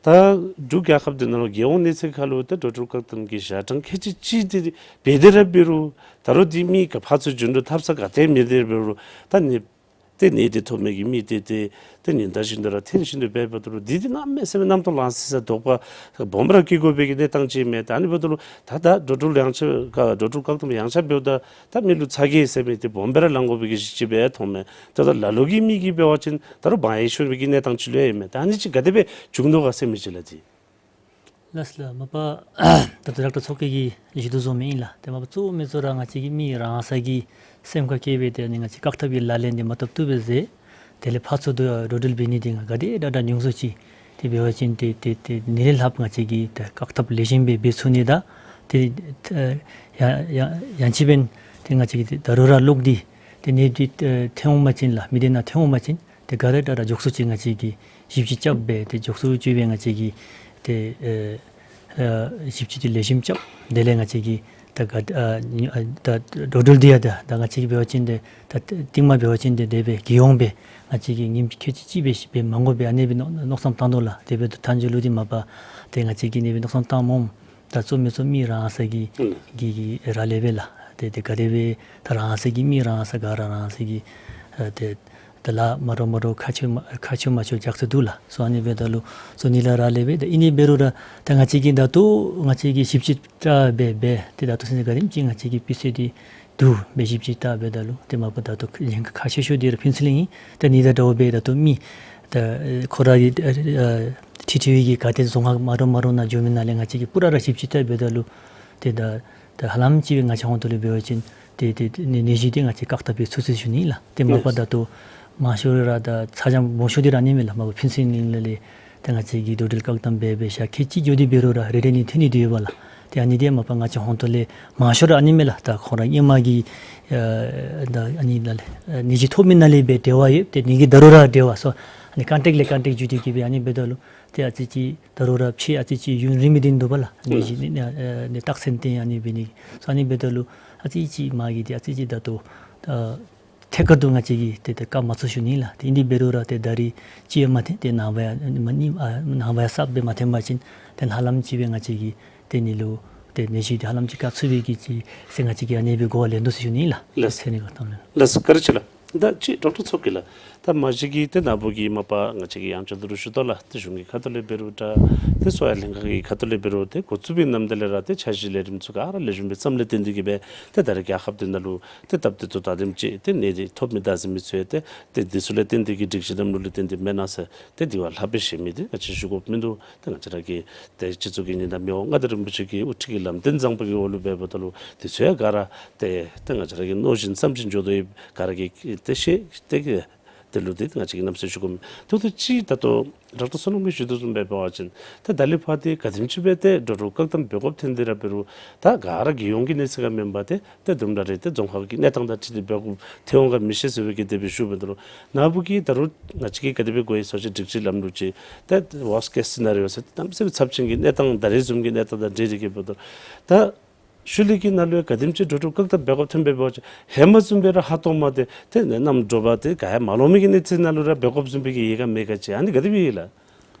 ད་འབྲུག་རྒྱལ་ཁབ་འདི་ནང་ལུ་རྒྱལ་ཡོངས་གནས་ཚད་ཁར་ལུ་ད་འགྲོ་འགྲུལ་བཀག་དམ་གྱི་ཞག་གྲངས་ཁལ་གཅིག་གཅིག་འདི་འབད་དེ་ར་འབད་རུང་ད་རུང་འདི་མི་ག་ཕར་ཚུར་འགྱོ་འགྲུལ་འཐབ་ས་ག་ཏེ་མེད་དེ་འབད་རུང་ད་ནི་ཏེ་ནད་འདི་ཐོབ་མི་གི་མི་ཏེ་ཏེ་ཏེ་ཉིན་ལྟར་བཞིན་དུ་ར་ཐོན་བཞིན་དུ་འབད་འབདཝ་ད་ལུ་འདི་འདི་གནམ་མེད་ས་མེད་གནམ་ཐོག་ལང་སི་སི་དོགས་པ་སྦོམ་ར་སྐྱེ་དགོ་པའི་གི་གནས་སྟངས་ཅིག་མས། ད་ཨ་ནི་འབདཝ་ད་ལུ་ད་ད་འགྲོ་འགྲུལ་ཡངས་ཆག་ག་འགྲོ་འགྲུལ་བཀག་དམ་ཡངས་ཆག་འབདཝ་ད་ད་མི་ལུ་ཚ་གྱང་ཟེར་མི་འདི་སྦོམ་སྦེ་ར་ལང་དགོ་པའི་གི་གཞི་ཅིག་སྦེ་མཐོངམ་མས། ད་ད་ལ་ལུ་གི་མི་གིས་འབད་བ་ཅིན་ད་རུང་བག་ཡངས་ཤོར་བའི་གི་གནས་སྟངས་ཅིག་ལུ་ཡང་ཨིན་མས། ད་ཨ་ནི་ཅིག་ག་དེ་སྦེ་བྱུང་དོ་ག་ཟེར་མི་ཅིག་ལགས་ཏེ། ལགས་ལགས། མ་པ་ད་ལྟོ་ཌོག་ཊར་མཚོ་སྐྱིད་ཀྱིས་ཞུ་དོ་བཟུམ་ཨིན་ལགས། ཏེ་མ་པ་གཙོ་བོ་མི་གཙོ་ར་ང་བཅས་ཀྱི་མི་རང་སོ་གི་སེམས་ཁར་བསྐྱེད་སྦེ་ཏེ་ཨ་ནི་ང་བཅས་བཀག་ཐབས་ཀྱི་ལག་ལེན་འདི་མ་འཐབ་བཏུབ་པས་ཟེར། དེ་ལས་ཕར་ཚུར་དུ་འགྲོ་འགྲུལ་འབད་ནི་འདི་ང་ག་དེ་དྲག་དྲག་ཉུང་སུ་ཅིག་ཏེ་འབད་བ་ཅིན་ཏེ་ཏེ་ཏེ་ཨ་ནི་ལས་ལྷགཔ་ང་བཅས་ཀྱིས་ཏེ་བཀག་ཐབས་ལེགས་ཤོམ་སྦེ་འབད་ཚུགས་ནི་དང་ཏེ་ཡང་ཡང་ཡང་ཅིན་འབདན་ཏེ་ང་བཅས་ཀྱིས་ཏེ་ད་རུང་ར་ལོག་སྟེ་ཏེ་ནད་འདི་ཨེ་ཐོན་འོང་པ་ཅིན་ལགས་མི་སྡེ་ནང་ཐོན་འོང་པ་ཅིན་ཏེ་ག་ར་དྲག་དྲག་མགྱོགས་སུ་ཅིག་ང་བཅས་ཀྱིས་ཞིབ་དཔྱད་རྐྱབ་སྦེ་ཏེ་མགྱོགས་སུ་ཅིག་སྦེ་ང་བཅས་ཀྱིས་ཏེ་ཨེ་ཨེ་ཞིབ་དཔྱད་འདི་ལེགས་ཤོམ་རྐྱབ། དེ་ལས་ང་བཅས་ཀྱིས་ད་ག་ཨ་ཨ་ད་འགྲོ་འགྲུལ་འདི་ཡང་ད་ད་ང་བཅས་ཀྱིས་འབད་བ་ཅིན་ཏེ་ད་རྟིང་མ་འབད་བ་ཅིན་ཏེ་དེ་སྦེ་རྒྱལ་ཡོངས་སྦེ་ང་བཅས་ཀྱིས་ཉིནམ་ཁལ་གཅིག་གཅིག་སྦེ་ཞིབ་སྦེ་མ་དགོ་པས། ཨ་ནི་སྦེ་མནོ་མནོ་བསམ་བཏང་དོ་ལགས། དེ་འབདཝ་ད་མཐའ་མཇུག་ལུ་འདི་མ་པ་ཏེ་ང་བཅས་ཀྱིས་ཨ་ནི་སྦེ་མནོ་བསམ་བཏངམ་འོང་། ད་གཙོ་མི་གཙོ་མི་རང་སོ་གི་ཨུམ་གི་གི་རག་ལས་པས་ལགས། ཏེ་ཏེ་ག་དེ་སྦེ་ད་རང་སོ་གི་མི་རང་སོ་ག་ར་རང་སོ་གི་ཨ་ཏེ་ད་ལཱ་མ་འདྲཝ་མ་འདྲཝ་ཁག་ཆེ་མ་ཁག་ཆེ་མ་ཆེ་རྐྱབ་སྟེ་འདུག་ལགས། སོ་ཨ་ནི་འབདཝ་ད་ལུ་སོ་ཨ་ནི་ལས་རག་ལས་པས། ད་ཨིན་ནི་འབད་རུང་ར་ད་ང་བཅས་ཀྱིས་ད་ལྟོ་ང་བཅས་ཀྱིས་ཞིབ་དཔྱད་བལྟ་སྦེ་འབད་ཏེ་ད་ལྟོ་ཚུན་ཚོད་ག་དེམ་ཅིག་ང་བཅས་ཀྱིས་སྤུས་ཚད་འདི་བསྡུ་སྦེ་ཞིབ་དཔྱད་བལྟ་འབདཝ་ད་ལུ་ཏེ་མ་པ་ད་ལྟོ་ལྷན་ཁག་ཁག་ཆེ་ཤོས་འདི་ར་ཕུན་ཚོགས་གླིང་ཨིན། ད་ཨ་ནི་དང་འདྲཝ་སྦེ་ད་ལྟོ་མི་ད་ཨེ་ཁོ་ར་གི་ཨེ་ཨེ་ཐི་ཐི་ཝི་གི་ག་ཏེ་རྫོང་ཁག་མ་འདྲཝ་མ་འདྲཝ་ནང་འགྱོ་མི་ནང་ལས་ང་བཅས་ཀྱིས་པུ་ར་ར་ཞིབ་དཔྱད་བལྟ་འབདཝ་ད་ལུ་ཏེ་ད་ད་ཧ་ལམ་ཅིག་སྦེ་ང་བཅས་ཧོང་ཏོ་ལས་འབད་བ་ཅིན་ཏེ་ཏེ་ཏེ་ནད་ནད་གཞི་འདི་ང་བཅས་བཀག་ཐབས་འབད་ཚུགས་ཟེར་ཞུ་ནི་ལགས། ཏེ་མ་པ་ད་ལྟོ་མང་ཤོས་ར་ད་ཚ་གྱང་སྦོམ་ཤོས་འདི་ར་ཨ་ནི་མས་ལགས། མ་པ་ཕུན་ཚོགས་གླིང་ལས་ ཏེ་ང་བཅས་ཀྱིས་འགྲོ་འགྲུལ་བཀག་དམ་འབད་འབད་ཞག་ཁལ་གཅིག་འགྱོ་སྟེ་འབད་རུང་ར་རེ་རེ་གཉིས་ཐོན་ནི་འདི་ཡོདཔ་ལགས། ཏེ་ཨ་ནི་འདི་མ་པ་ང་བཅས་ཧོང་ཏོ་ལས་མང་ཤོས་ར་ཨ་ནི་མས་ལགས། ད་ཁོང་ར་ཧེ་མ་གི་ཨ་ད་ཨ་ནི་ལགས་ལས་ནད་གཞི་ཐོབ་མི་ནང་ལས་སྦེ་འབྲེལ་བ་ཡོད། ཏེ་ནི་གི་ད་རུང་ར་འབྲེལ་བ་སོ་ཨ་ནི་ཀོན་ཊེཀཊ་ལས་ཀོན་ཊེཀཊ་འགྱོ་སྟེ་གི་སྦེ་ཨ་ནི་འབདཝ་ད་ལུ་ཏེ་ཨ་ཙི་ཅིག་ད་རུང་ར་ཕྱེད་ཨ་ཙི་ཅིག་ཡུན་རིངམོ་སྦེ་འདུག་པ་ལགས། ནད་གཞི་ནི་ཨ་ནི་རྟགས་མཚན་བསྟན་ཨ་ནི་འབད་ནི་སོ་ཨ་ནི་འབདཝ་ད་ལུ་ཨ་ཙི་ཅིག་མ་གི་འདི་ཨ་ཙི་ཅིག་ད་ལྟོ་ཨ་ཐད་ཀར་དུ་ང་བཅས་ཀྱིས་ཏེ་ཏེ་བཀག་མ་ཚུགས་ཞུ་ནི་ལགས། ཏེ་ཨིན་དེ་འབད་རུང་ར་ཏེ་ད་རིས་ཅིག་ཡང་མ་ཐོན། ཏེ་ནངས་པ་ཡང་མ་ནི་ཨ་ནངས་པ་ཡང་གསརཔ་སྦེ་མ་ཐོན་པ་ཅིན་ཏེ་ཧ་ལམ་ཅིག་སྦེ་ང་བཅས་ཀྱིས་ཏེ་ཨ་ནི་ལུ་ཏེ་ནད་གཞི་འདི་ཧ་ལམ་ཅིག་བཀག་ཚུགས་པའི་གི་ཅིག་ཟེར་ང་བཅས་ཀྱིས་ཨ་ནི་སྦེ་གོ་བ་ལེན་དོ་ཟེར་ཞུ་ནི་ལགས། ལགས་སོ། ཚེ་ནི་ག་ཏམ་ལགས། ལགས་སོ། བཀའ་དྲིན་ཆེ་ལགས། ད་ཅི་ཌོག་ཊར་མཚོ་སྐྱིད་ལགས། ད་མ་གཞི་གི་ཏེ་ནཱ་བུ་གིས་མ་པ་ང་བཅས་ཀྱིས་ཡང་བསྐྱར་དུ་ར་ཞུ་དོ་ལགས། ཏེ་གཞུང་གི་ཁ་ཐུག་ལས་འབད་རུང་འདྲ་ཏེ་གསོ་བའི་ལྷན་ཁག་གི་ཁ་ཐུག་ལས་འབད་རུང་ཏེ་འགོ་བཙུགས་པའི་ནམ་དེ་ལས་ར་ཏེ་འཆར་གཞི་ལས་རིམ་ཚུ་ག་ར་ལེགས་ཤོམ་སྦེ་བརྩམས་ལས་བརྟེན་ཏེ་གི་སྦེ་ཏེ་ད་རེས་རྒྱལ་ཁབ་འདི་ནང་ལུ་ཏེ་སྟབས་བདེ་ཏོག་ཏོ་དེམ་ཅིག་ཏེ་ནད་འདི་ཐོབ་མི་ད་ཟེར་མི་ཚུ་ཡང་ཏེ་ཏེ་འདི་ཚུ་ལས་བརྟེན་ཏེ་གི་སྒྲིག་གཞི་ལམ་ལུགས་ལས་བརྟེན་ཏེ་མེན་ན་ཟེར་ཏེ་འདི་བ་ལྷག་པའི་ཞལ་མི་འདི་ང་བཅས་ཞུ་དགོཔ་མིན་འདུག། ཏེ་ང་བཅས་ར་གི་ཏེ་སྤྱི་གཙུག་གི་ཉི་ཟླ་མི་དབང་མངའ་བདག་རིན་པོ་ཆེ་གི་དབུ་ཁྲིད་ཀྱི་ལམ་སྟོན་བཟང་པོ་གི་འོག་ལུ་འབདཝ་ད་ལུ་འདི་ཚུ་ཡང་ག་ར་ཏེ་ཏེ་ང་བཅས་ར་གི་མནོ་བཞིན་བསམ་བཞིན་འགྱོ་དོ་ཡོདཔ་ག་ར་གིས་ཏེ་ཤེས། ཏེ་གི་དེ་ལུ་ཏེ་ང་བཅས་ཀྱིས་གནམ་མེད་ས་མེད་ཞུ་དགོཔ་མེད། ཏེ་ད་ཅི་ད་ལྟོ་ཌོག་ཊར་བསོད་ནམས་ཀྱིས་ཞུ་དོ་བཟུམ་སྦེ་འབད་བ་ཅིན་ཏེ་ད་ལས་ཕར་འདི་ག་དེམ་ཅིག་སྦེ་ཏེ་འགྲོ་འགྲུལ་བཀག་དམ་འབད་དགོཔ་ཐོན་ཏེ་ར་འབད་རུང་ད་ག་ར་རྒྱལ་ཡོངས་ཀྱི་གནས་ཚད་ཁར་མེན་པར་ཏེ་ཏེ་དུམ་གྲ་རེ་ཏེ་རྫོང་ཁག་གི་གནས་སྟངས་དང་འཁྲིལ་ཏེ་འབད་དགོཔ་ཐོན་འོང་ག་མི་ཤེས་ཟེར་བའི་གི་དེ་སྦེ་ཞུ་འབདཝ་ད་ལུ་ནཱ་བུ་གིས་ད་རུང་ང་བཅས་ཀྱིས་ག་དེ་སྦེ་དགོ་ཡི་ཟེར་བ་ཅིན་སྒྲིག་གཞི་ལམ་ལུགས་ཅིག་ཏེ་ཝོརསཊ་ཀེསི་སི་ནེ་རི་ཡོ་ཟེར་ཏེ་གནམ་མེད་ས་མེད་ཚབས་ཆེན་གྱི་གནས་སྟངས་ད་རེས་བཟུམ་གྱི་གནས་སྟངས་དང་འབྲེལ་ཏེ་གི་འབདཝ་ད་ད་ཤུལ་ལས་ཀྱི་ནང་ལུ་ཡང་ག་དེམ་ཅིག་འགྲོ་འགྲུལ་བཀག་དམ་འབད་དགོཔ་ཐོན་འབད་བ་ཅིན་ཧེ་མ་བཟུམ་སྦེ་ར་ཧ་ཏོང་མ་སྟེ་ཏེ་ནམ་འགྲོ་བ་ཏེ་ག་ཡང་མ་ལོང་མི་གི་གནས་ཚད་ནང་ལུ་ར་འབད་དགོཔ་བཟུམ་སྦེ་གི་ཡལ་ག་མེད་ག་ཅིག་ཨ་ནི་ག་དེ་སྦེ་ཨིན་ལགས།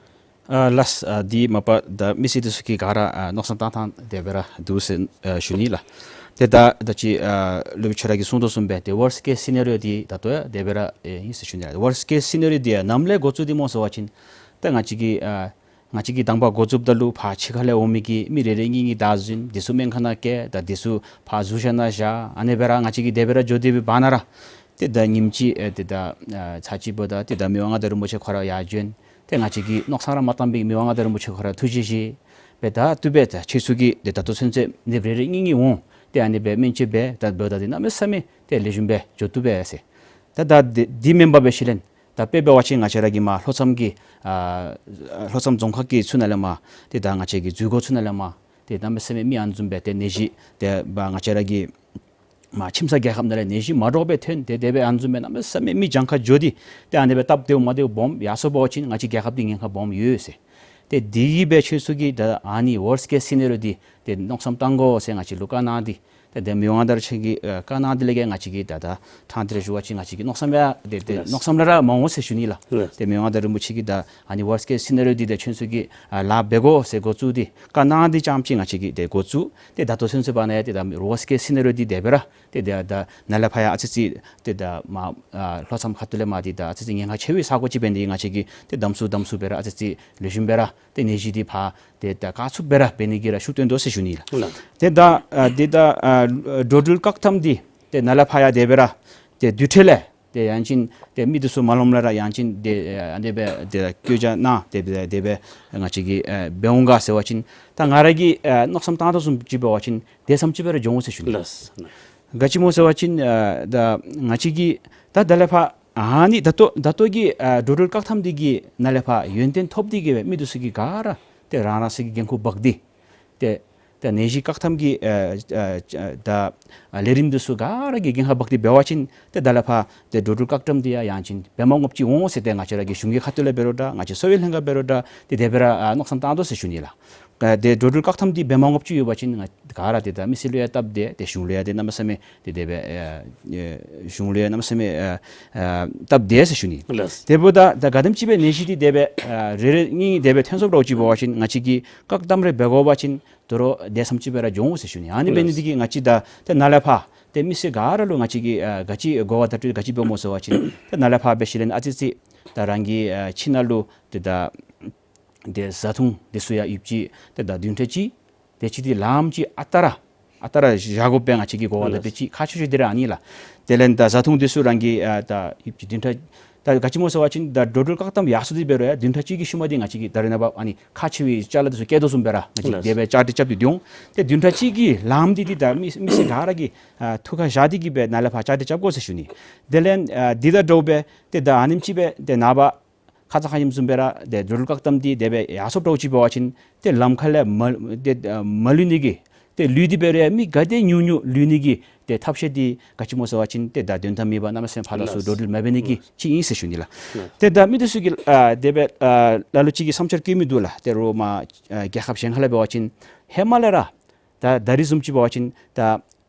ཨ་ལགས། ཨ་འདི་མ་པ་ད་མི་སེར་འདི་ཚུ་གིས་ག་ར་ཨ་མནོ་བསམ་བཏང་ཐངས་དེ་སྦེ་ར་འདུག་ཟེར་ཨ་ཞུ་ནི་ལགས། ཏེ་ད་ད་ཅི་ཨ་སློབ་དཔོན་ཁྱོད་ར་གིས་གསུངས་དོ་བཟུམ་སྦེ་ཏེ་ཝོརསཊ་ཀེསི་སི་ནེ་རི་ཡོ་འདི་ད་ལྟོ་ཡང་དེ་སྦེ་ར་ཨེ་ཨིན་ཟེར་ཞུ་ནི་ལགས། ཝོརསཊ་ཀེསི་སི་ནེ་རི་ཡོ་འདི་ཡང་ནམ་ལས་འགོ་བཙུགས་ཏེ་སྨོ་ཟེར་བ་ཅིན་ད་ང་བཅས་ཀྱིས་ཨ་ང་བཅས་ཀྱིས་དང་པ་འགོ་བཙུགསཔ་ད་ལུ་ཕར་ཕྱི་ཁ་ལས་འོང་མི་གི་མི་རེ་རེ་གཉིས་གཉིས་བདའ་ཟུན། འདི་ཚུ་སྨན་ཁང་ནང་བསྐྱལ། ད་འདི་ཚུ་ཕར་ཟུར་བཞག་ནང་བཞག། ཨ་ནི་སྦེ་ར་ང་བཅས་ཀྱིས་དེ་སྦེ་ར་འགྱོ་སྟེ་སྦེ་བར་ན་ར་ཏེ་ད་ཉིནམ་ཅིག་ཨེ་ཏེ་ད་ཨ་ཚར་གཅིག་འབདཝ་ད་ཏེ་ད་མི་དབང་མངའ་བདག་རིན་པོ་ཆེ་ཁོ་ར་ཡར་བྱོན། ཏེ་ང་བཅས་ཀྱིས་མནོ་བསམ་ར་མ་བཏང་པའི་མི་དབང་མངའ་བདག་རིན་པོ་ཆེ་ཁོ་ར་ཐུགས་རྗེ་བཞེས་སྦེ་ད་དེ་སྦེ་ད་ཁྱེད་ཚུ་གིས་ཏེ་ད་ལྟོ་ཚུན་ཚོད་ནདཔ་རེ་རེ་གཉིས་གཉིས་འོང་། ཏེ་ཨ་ནི་སྦེ་སྨན་བཅོས་འབད་ད་འབདཝ་ད་འདི་གནམ་མེད་ས་མེད་ཏེ་ལེགས་ཤོམ་སྦེ་འགྱོ་བཏུབ་པས་ཟེར། ད་ད་འདི་འདི་མེན་པར་སྦེ་ཤུལ་ལས་ད་དཔེ་འབད་བ་ཅིན་ང་བཅས་ར་གི་མར་ལྷོ་མཚམས་ཀྱི་ཨ་ལྷོ་མཚམས་རྫོང་ཁག་གི་ཚུ་ནང་ལས་མར་ཏེ་ད་ང་བཅས་ཀྱི་འཛུལ་སྒོ་ཚུ་ནང་ལས་མར་ཏེ་གནམ་མེད་ས་མེད་མི་ཨ་ནི་བཟུམ་སྦེ་ཏེ་ནད་གཞི་ཏེ་འབད་ང་བཅས་ར་གི་མར་ཁྱིམ་ཚང་རྒྱལ་ཁབ་ནང་ལས་ནད་གཞི་མ་འདྲཝ་སྦེ་ཐོན། ཏེ་དེ་སྦེ་ཨ་ནི་བཟུམ་སྦེ་གནམ་མེད་ས་མེད་མི་གྱངས་ཁ་འགྱོ་སྟེ་ཏེ་ཨ་ནི་སྦེ་སྟབས་བདེཝ་མ་བདེཝ་སྦོམ་ཡར་སོང་པ་ཅིན་ང་བཅས་རྒྱལ་ཁབ་འདི་ཉེན་ཁ་སྦོམ་ཡོད་ཟེར། ཏེ་དེ་གིས་སྦེ་ཁྱེད་ཚུ་གིས་ད་ཨ་ནི་ཝོརསཊ་ཀེསི་སི་ནེ་རི་ཡོ་འདི་ཏེ་མནོ་བསམ་བཏང་དགོ་ཟེར་ང་བཅས་ལུ་བཀའ་གནང་སྟེ་ཏེ་ཏེ་མི་དབང་མངའ་བདག་རིན་པོ་ཆེ་གི་ཨ་བཀའ་གནང་དེ་ལས་ཀྱི་ང་བཅས་ཀྱིས་ད་ད་ཐང་འདི་ར་ཞུ་བ་ཅིན་ང་བཅས་ཀྱི་མནོ་བསམ་ཡང་ཏེ་ཏེ་ལགས། མནོ་བསམ་ལས་ར་མ་འོང་ཟེར་ཞུ་ནི་ལགས། ལགས། ཏེ་མི་དབང་མངའ་བདག་རིན་པོ་ཆེ་གིས་ད་ཨ་ནི་ཝོརསཊ་ཀེསི་སི་ནེ་རི་ཡོ་འདི་ཏེ་ཁྱེད་ཚུ་གིས་ཨ་ལཱ་འབད་དགོ་ཟེར་འགོ་བཙུགས་ཏེ་བཀའ་གནང་སྟེ་རྐྱངམ་ཅིག་ང་བཅས་ཀྱིས་ཏེ་འགོ་བཙུགས། ཏེ་ད་ལྟོ་ཚུན་ཚོད་བར་ན་ཡང་ཏེ་ད་ཝོརསཊ་ཀེསི་སི་ནེ་རི་ཡོ་འདི་དེ་སྦེ་ར་ཏེ་ད་ད་ནཱ་ལས་ཕར་ཡང་ཨ་ཙི་ཙི་ཏེ་ད་མར་ཨ་ལྷོ་མཚམས་ཁ་ཐུག་ལས་མར་འདི་ད་ཨ་ཙི་ཙི་ཉེན་ཁ་ཆེ་བའི་ས་གོ་ཅིག་འབད་ནི་དེ་གིས་ང་བཅས་ཀྱིས་ཏེ་དམ་སུ་དམ་སུ་སྦེ་ར་ཨ་ཙི་ཙི་ལེགས་ཤོམ་སྦེ་ར་ཏེ་ནད་གཞི་འདི་ཕར་ཏེ་ད་བཀག་ཚུགསཔ་སྦེ་ར་འབད་ནི་གི་ར་ཤུགས་བཏོན་དོ་ཟེར་ཞུ་ནི་ལགས། ལགས། ཏེ་ད་ཨ་འདི་ད་ཨ་འགྲོ་འགྲུལ་བཀག་དམ་འདི་ཏེ་ནཱ་ལས་ཕར་ཡང་དེ་སྦེ་ར་ཏེ་རྡུལ་ཕྲན་ལས་ཏེ་ཡང་ཅིན་ཏེ་མི་འདི་ཚུ་མ་ལོངམ་ལས་ར་ཡང་ཅིན་ཏེ་ཨ་དེ་སྦེ་ཏེ་བཀོད་རྒྱ་གནང་སྟེ་སྦེ་དེ་སྦེ་ང་བཅས་ཀྱིས་ཨ་འབད་འོང་ག་ཟེར་བ་ཅིན་ད་ང་ར་གིས་ཨ་མནོ་བསམ་བཏང་དོ་བཟུམ་ཅིག་འབད་བ་ཅིན་དེ་ཙམ་ཅིག་སྦེ་ར་འགྱོ་འོང་ཟེར་ཞུ་ནི། ལགས། ག་ཅི་སྨོ་ཟེར་བ་ཅིན་ཨ་ད་ང་བཅས་ཀྱིས་ད་ད་ལས་ཕར་ཨ་ནི་ད་ལྟོ་ད་ལྟོ་གི་ཨ་འགྲོ་འགྲུལ་བཀག་དམ་འདི་གིས་ནཱ་ལས་ཕར་ཡོན་ཏན་ཐོབ་སྟེ་གི་སྦེ་མི་འདི་ཚུ་གིས་ག་ར་ཏེ་རང་རང་སོའི་གི་འགན་ཁུར་འབག་སྟེ་ཏེ་ཏེ་ནད་གཞི་བཀག་དམ་གྱི་ཨ་ཨ་ཨ་ད་ལས་རིམ་འདི་ཚུ་ག་ར་གིས་འགན་ཁག་འབག་སྟེ་འབད་བ་ཅིན་ཏེ་ད་ལས་ཕར་ཏེ་འགྲོ་འགྲུལ་བཀག་དམ་འདི་ཡང་ཡང་ཅིན་འབད་མ་དགོཔ་ཅིག་འོང་ཟེར་ཏེ་ང་བཅས་ར་གི་གཞུང་གི་ཁ་ཐུག་ལས་འབད་རུང་འདྲ་ང་བཅས་གསོ་བའི་ལྷན་ཁག་འབད་རུང་འདྲ་ཏེ་དེ་སྦེ་ར་ཨ་མནོ་བསམ་བཏང་དོ་ཟེར་ཞུ་ནི་ལགས། ཨ་ཏེ་འགྲོ་འགྲུལ་བཀག་དམ་འདི་འབད་མ་དགོཔ་ཅིག་ཡོད་པ་ཅིན་ང་ག་ར་ཏེ་ད་མི་སེར་ལུ་ཡང་སྟབས་བདེ་ཏེ་གཞུང་ལུ་ཡང་ཏེ་གནམ་མེད་ས་མེད་ཏེ་དེ་སྦེ་ཨ་ཨེ་གཞུང་ལུ་ཡང་གནམ་མེད་ས་མེད་ཨ་ཨ་སྟབས་བདེ་ཟེར་ཞུ་ནི། ལགས། དེ་འབདཝ་ད་ད་ག་དེམ་ཅིག་སྦེ་ནད་གཞི་འདི་དེ་སྦེ་ཨ་རེ་རེ་གཉིས་གཉིས་དེ་སྦེ་ཐོན་སོངམ་འདྲཝ་ཅིག་འབད་བ་ཅིན་ང་བཅས་ཀྱིས་བཀག་དམ་རེ་འབད་དགོ་པ་ཅིན་དོ་རུང་དེ་ཙམ་ཅིག་སྦེ་ར་འགྱོ་འོང་ཟེར་ཞུ་ནི། ཨ་ནི་འབད་ནི་འདི་གིས་ང་བཅས་ད་ཏེ་ནཱ་ལས་ཕར་ཏེ་མི་སེར་ག་ར་ལུ་ང་བཅས་ཀྱིས་ཨ་ག་ཅི་གོ་བ་བརྡ་སྤྲོད་ག་ཅི་འབདཝ་སྨོ་ཟེར་བ་ཅིན་ཏེ་ནཱ་ལས་ཕར་འབད་ཞིནམ་ལས་ཨ་ཙི་ཙི་ད་རང་གི་ཨ་ཁྱིམ་ནང་ལུ་ཏེ་ད་ཏེ་བཟའ་འཐུང་འདི་ཚུ་ཡང་ཡོདཔ་ཅིག་ཏེ་ད་བདུན་ཕྲག་གཅིག་དེ་ཅིག་འདི་ལངམ་ཅིག་ཨ་རྟག་ར་ཨ་རྟག་ར་བཞག་དགོ་པས། ང་བཅས་ཀྱིས་གོ་བ་བརྡ་སྤྲོད་ཅིག་ཁག་ཆེ་ཤོས་འདི་ར་ཨ་ནི་ལགས། དེ་ལས་ད་བཟའ་འཐུང་འདི་ཚུ་རང་གི་ཨ་ད་ཡོདཔ་ཅིག་བདུན་ཕྲག་ད་ག་ཅི་སྨོ་ཟེར་བ་ཅིན་ད་འགྲོ་འགྲུལ་བཀག་དམ་ཡར་སོང་སྟེ་འབད་རུང་ཡང་བདུན་ཕྲག་གཅིག་གི་ཤུལ་མ་འདི་ང་བཅས་ཀྱིས་ད་རེས་ནངས་པ་ཨ་ནི་ཁག་ཆེ་བའི་ཅ་ལ་འདི་ཚུ་བསྐྱལ་དོ་བཟུམ་སྦེ་ར་ང་བཅས་ཀྱིས་དེ་སྦེ་བཅའ་སྒྲིག་རྐྱབ་སྟེ་འདི་འོང་། ཏེ་བདུན་ཕྲག་གཅིག་གི་ལངམ་འདི་འདི་ད་མི་མི་སེར་ག་ར་གིས་ཨ་ཐུགས་ཁར་བཞག་སྟེ་གི་སྦེ་ནཱ་ལས་ཕར་བཅའ་སྒྲིག་རྐྱབ་དགོ་ཟེར་ཞུ་ནི། དེ་ལས་ཨ་འདི་དང་འདྲཝ་སྦེ་ཏེ་ད་ཨ་ནེམ་ཅིག་སྦེ་ཏེ་ནངས་པ་ ཁ་ཙ་ཁ་ཉིནམ་བཟུམ་སྦེ་ར་ཏེ་འགྲོ་འགྲུལ་བཀག་དམ་འདི་དེ་སྦེ་ཡར་སོངམ་འདྲཝ་ཅིག་འབད་བ་ཅིན་ཏེ་ལམ་ཁ་ལས་མ་ཏེ་མ་ལུས་ནི་གི་ཏེ་ལུས་ཏེ་འབད་རུང་ཡང་མི་ག་དེ་ཉུང་ཉུང་ལུས་ནི་གི་ཏེ་ཐབས་ཤེས་འདི་ག་ཅི་སྨོ་ཟེར་བ་ཅིན་ཏེ་ད་དོན་དག་མེད་པར་གནམ་མེད་ས་མེད་ཕར་ལས་ཚུར་འགྲོ་འགྲུལ་མ་འབད་ནི་གི་ཅིག་ཨིན་ཟེར་ཞུ་ནི་ལགས། ཏེ་ད་མི་འདི་ཚུ་གིས་ཨ་དེ་སྦེ་ཨ་ལ་ལུ་ཅིག་གིས་བསམ་འཆར་བཀོད་མི་འདུག་ལགས། ཏེ་རོགས་མར་ཨ་རྒྱལ་ཁབ་གཞན་ཁ་ལས་འབད་བ་ཅིན་ཧེ་མ་ལས་ར་ད་ད་རིས་བཟུམ་ཅིག་འབད་བ་ཅིན་ད་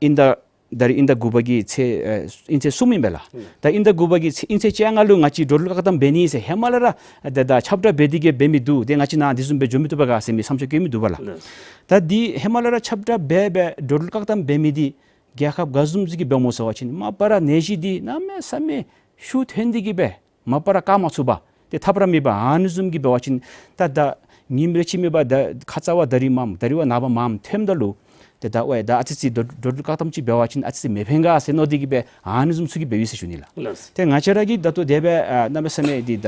དབྱིན་ཟླ་ད་རིས་དབྱིན་ཟླ་དགུ་པ་གི་ཚེས་ཨ་དབྱིན་ཚེས་གསུམ་ཨིན་པས་ལགས། ད་དབྱིན་ཟླ་དགུ་པ་གི་ཚེས་དབྱིན་ཚེས་བཅོ་ལྔ་ལུ་ང་བཅས་འགྲོ་འགྲུལ་བཀག་དམ་འབད་ནི་ཟེར་ཧེ་མ་ལས་ར་ད་ད་ཁྱབ་བསྒྲགས་འབད་དེ་གིས་འབད་མི་འདུག། ཏེ་ང་བཅས་ནཱ་འདི་བཟུམ་སྦེ་འགྱོ་མི་བཏུབ་པས་ག་ཟེར་མི་བསམ་འཆར་བཀོད་མི་འདུག་པ་ལགས། ད་འདི་ཧེ་མ་ལས་ར་ཁྱབ་བསྒྲགས་འབད་འབད་འགྲོ་འགྲུལ་བཀག་དམ་འབད་མི་འདི་རྒྱལ་ཁབ་ག་བཟུམ་ཅིག་གིས་འབདཝ་སྨོ་ཟེར་བ་ཅིན་མ་པ་ར་ནད་གཞི་འདི་གནམ་མེད་ས་མེད་ཤུགས་ཐོན་ཏེ་གིས་སྦེ་མ་པ་ར་བཀག་མ་ཚུགས་པར་ཏེ་ཐབས་ར་མེད་པར་ཨ་ནི་བཟུམ་གྱི་འབད་བ་ཅིན་ད་ད་ཉིནམ་རེ་ཆད་མེད་པར་ད་ཁ་ཙ་བ་ད་རིས་མངམ་ད་རིས་བ་ནངས་པ་མངམ་ཐོནམ་ད་ལུ་ཏེ་ད་ཝའི་ད་ཨ་ཙི་ཅིག་འགྲོ་འགྲོ་འགྲུལ་བཀག་དམ་ཅིག་འབད་བ་ཅིན་ཨ་ཙི་ཅིག་མི་ཕན་ག་ཟེར་མནོ་སྟེ་གིས་སྦེ་ཨ་ནི་བཟུམ་ཚུ་གིས་འབདཝ་ཨིན་ཟེར་ཞུ་ནི་ལགས། ལགས། ཏེ་ང་བཅས་ར་གིས་ད་ལྟོ་དེ་སྦེ་ཨ་གནམ་མེད་ས་མེད་འདི་ད་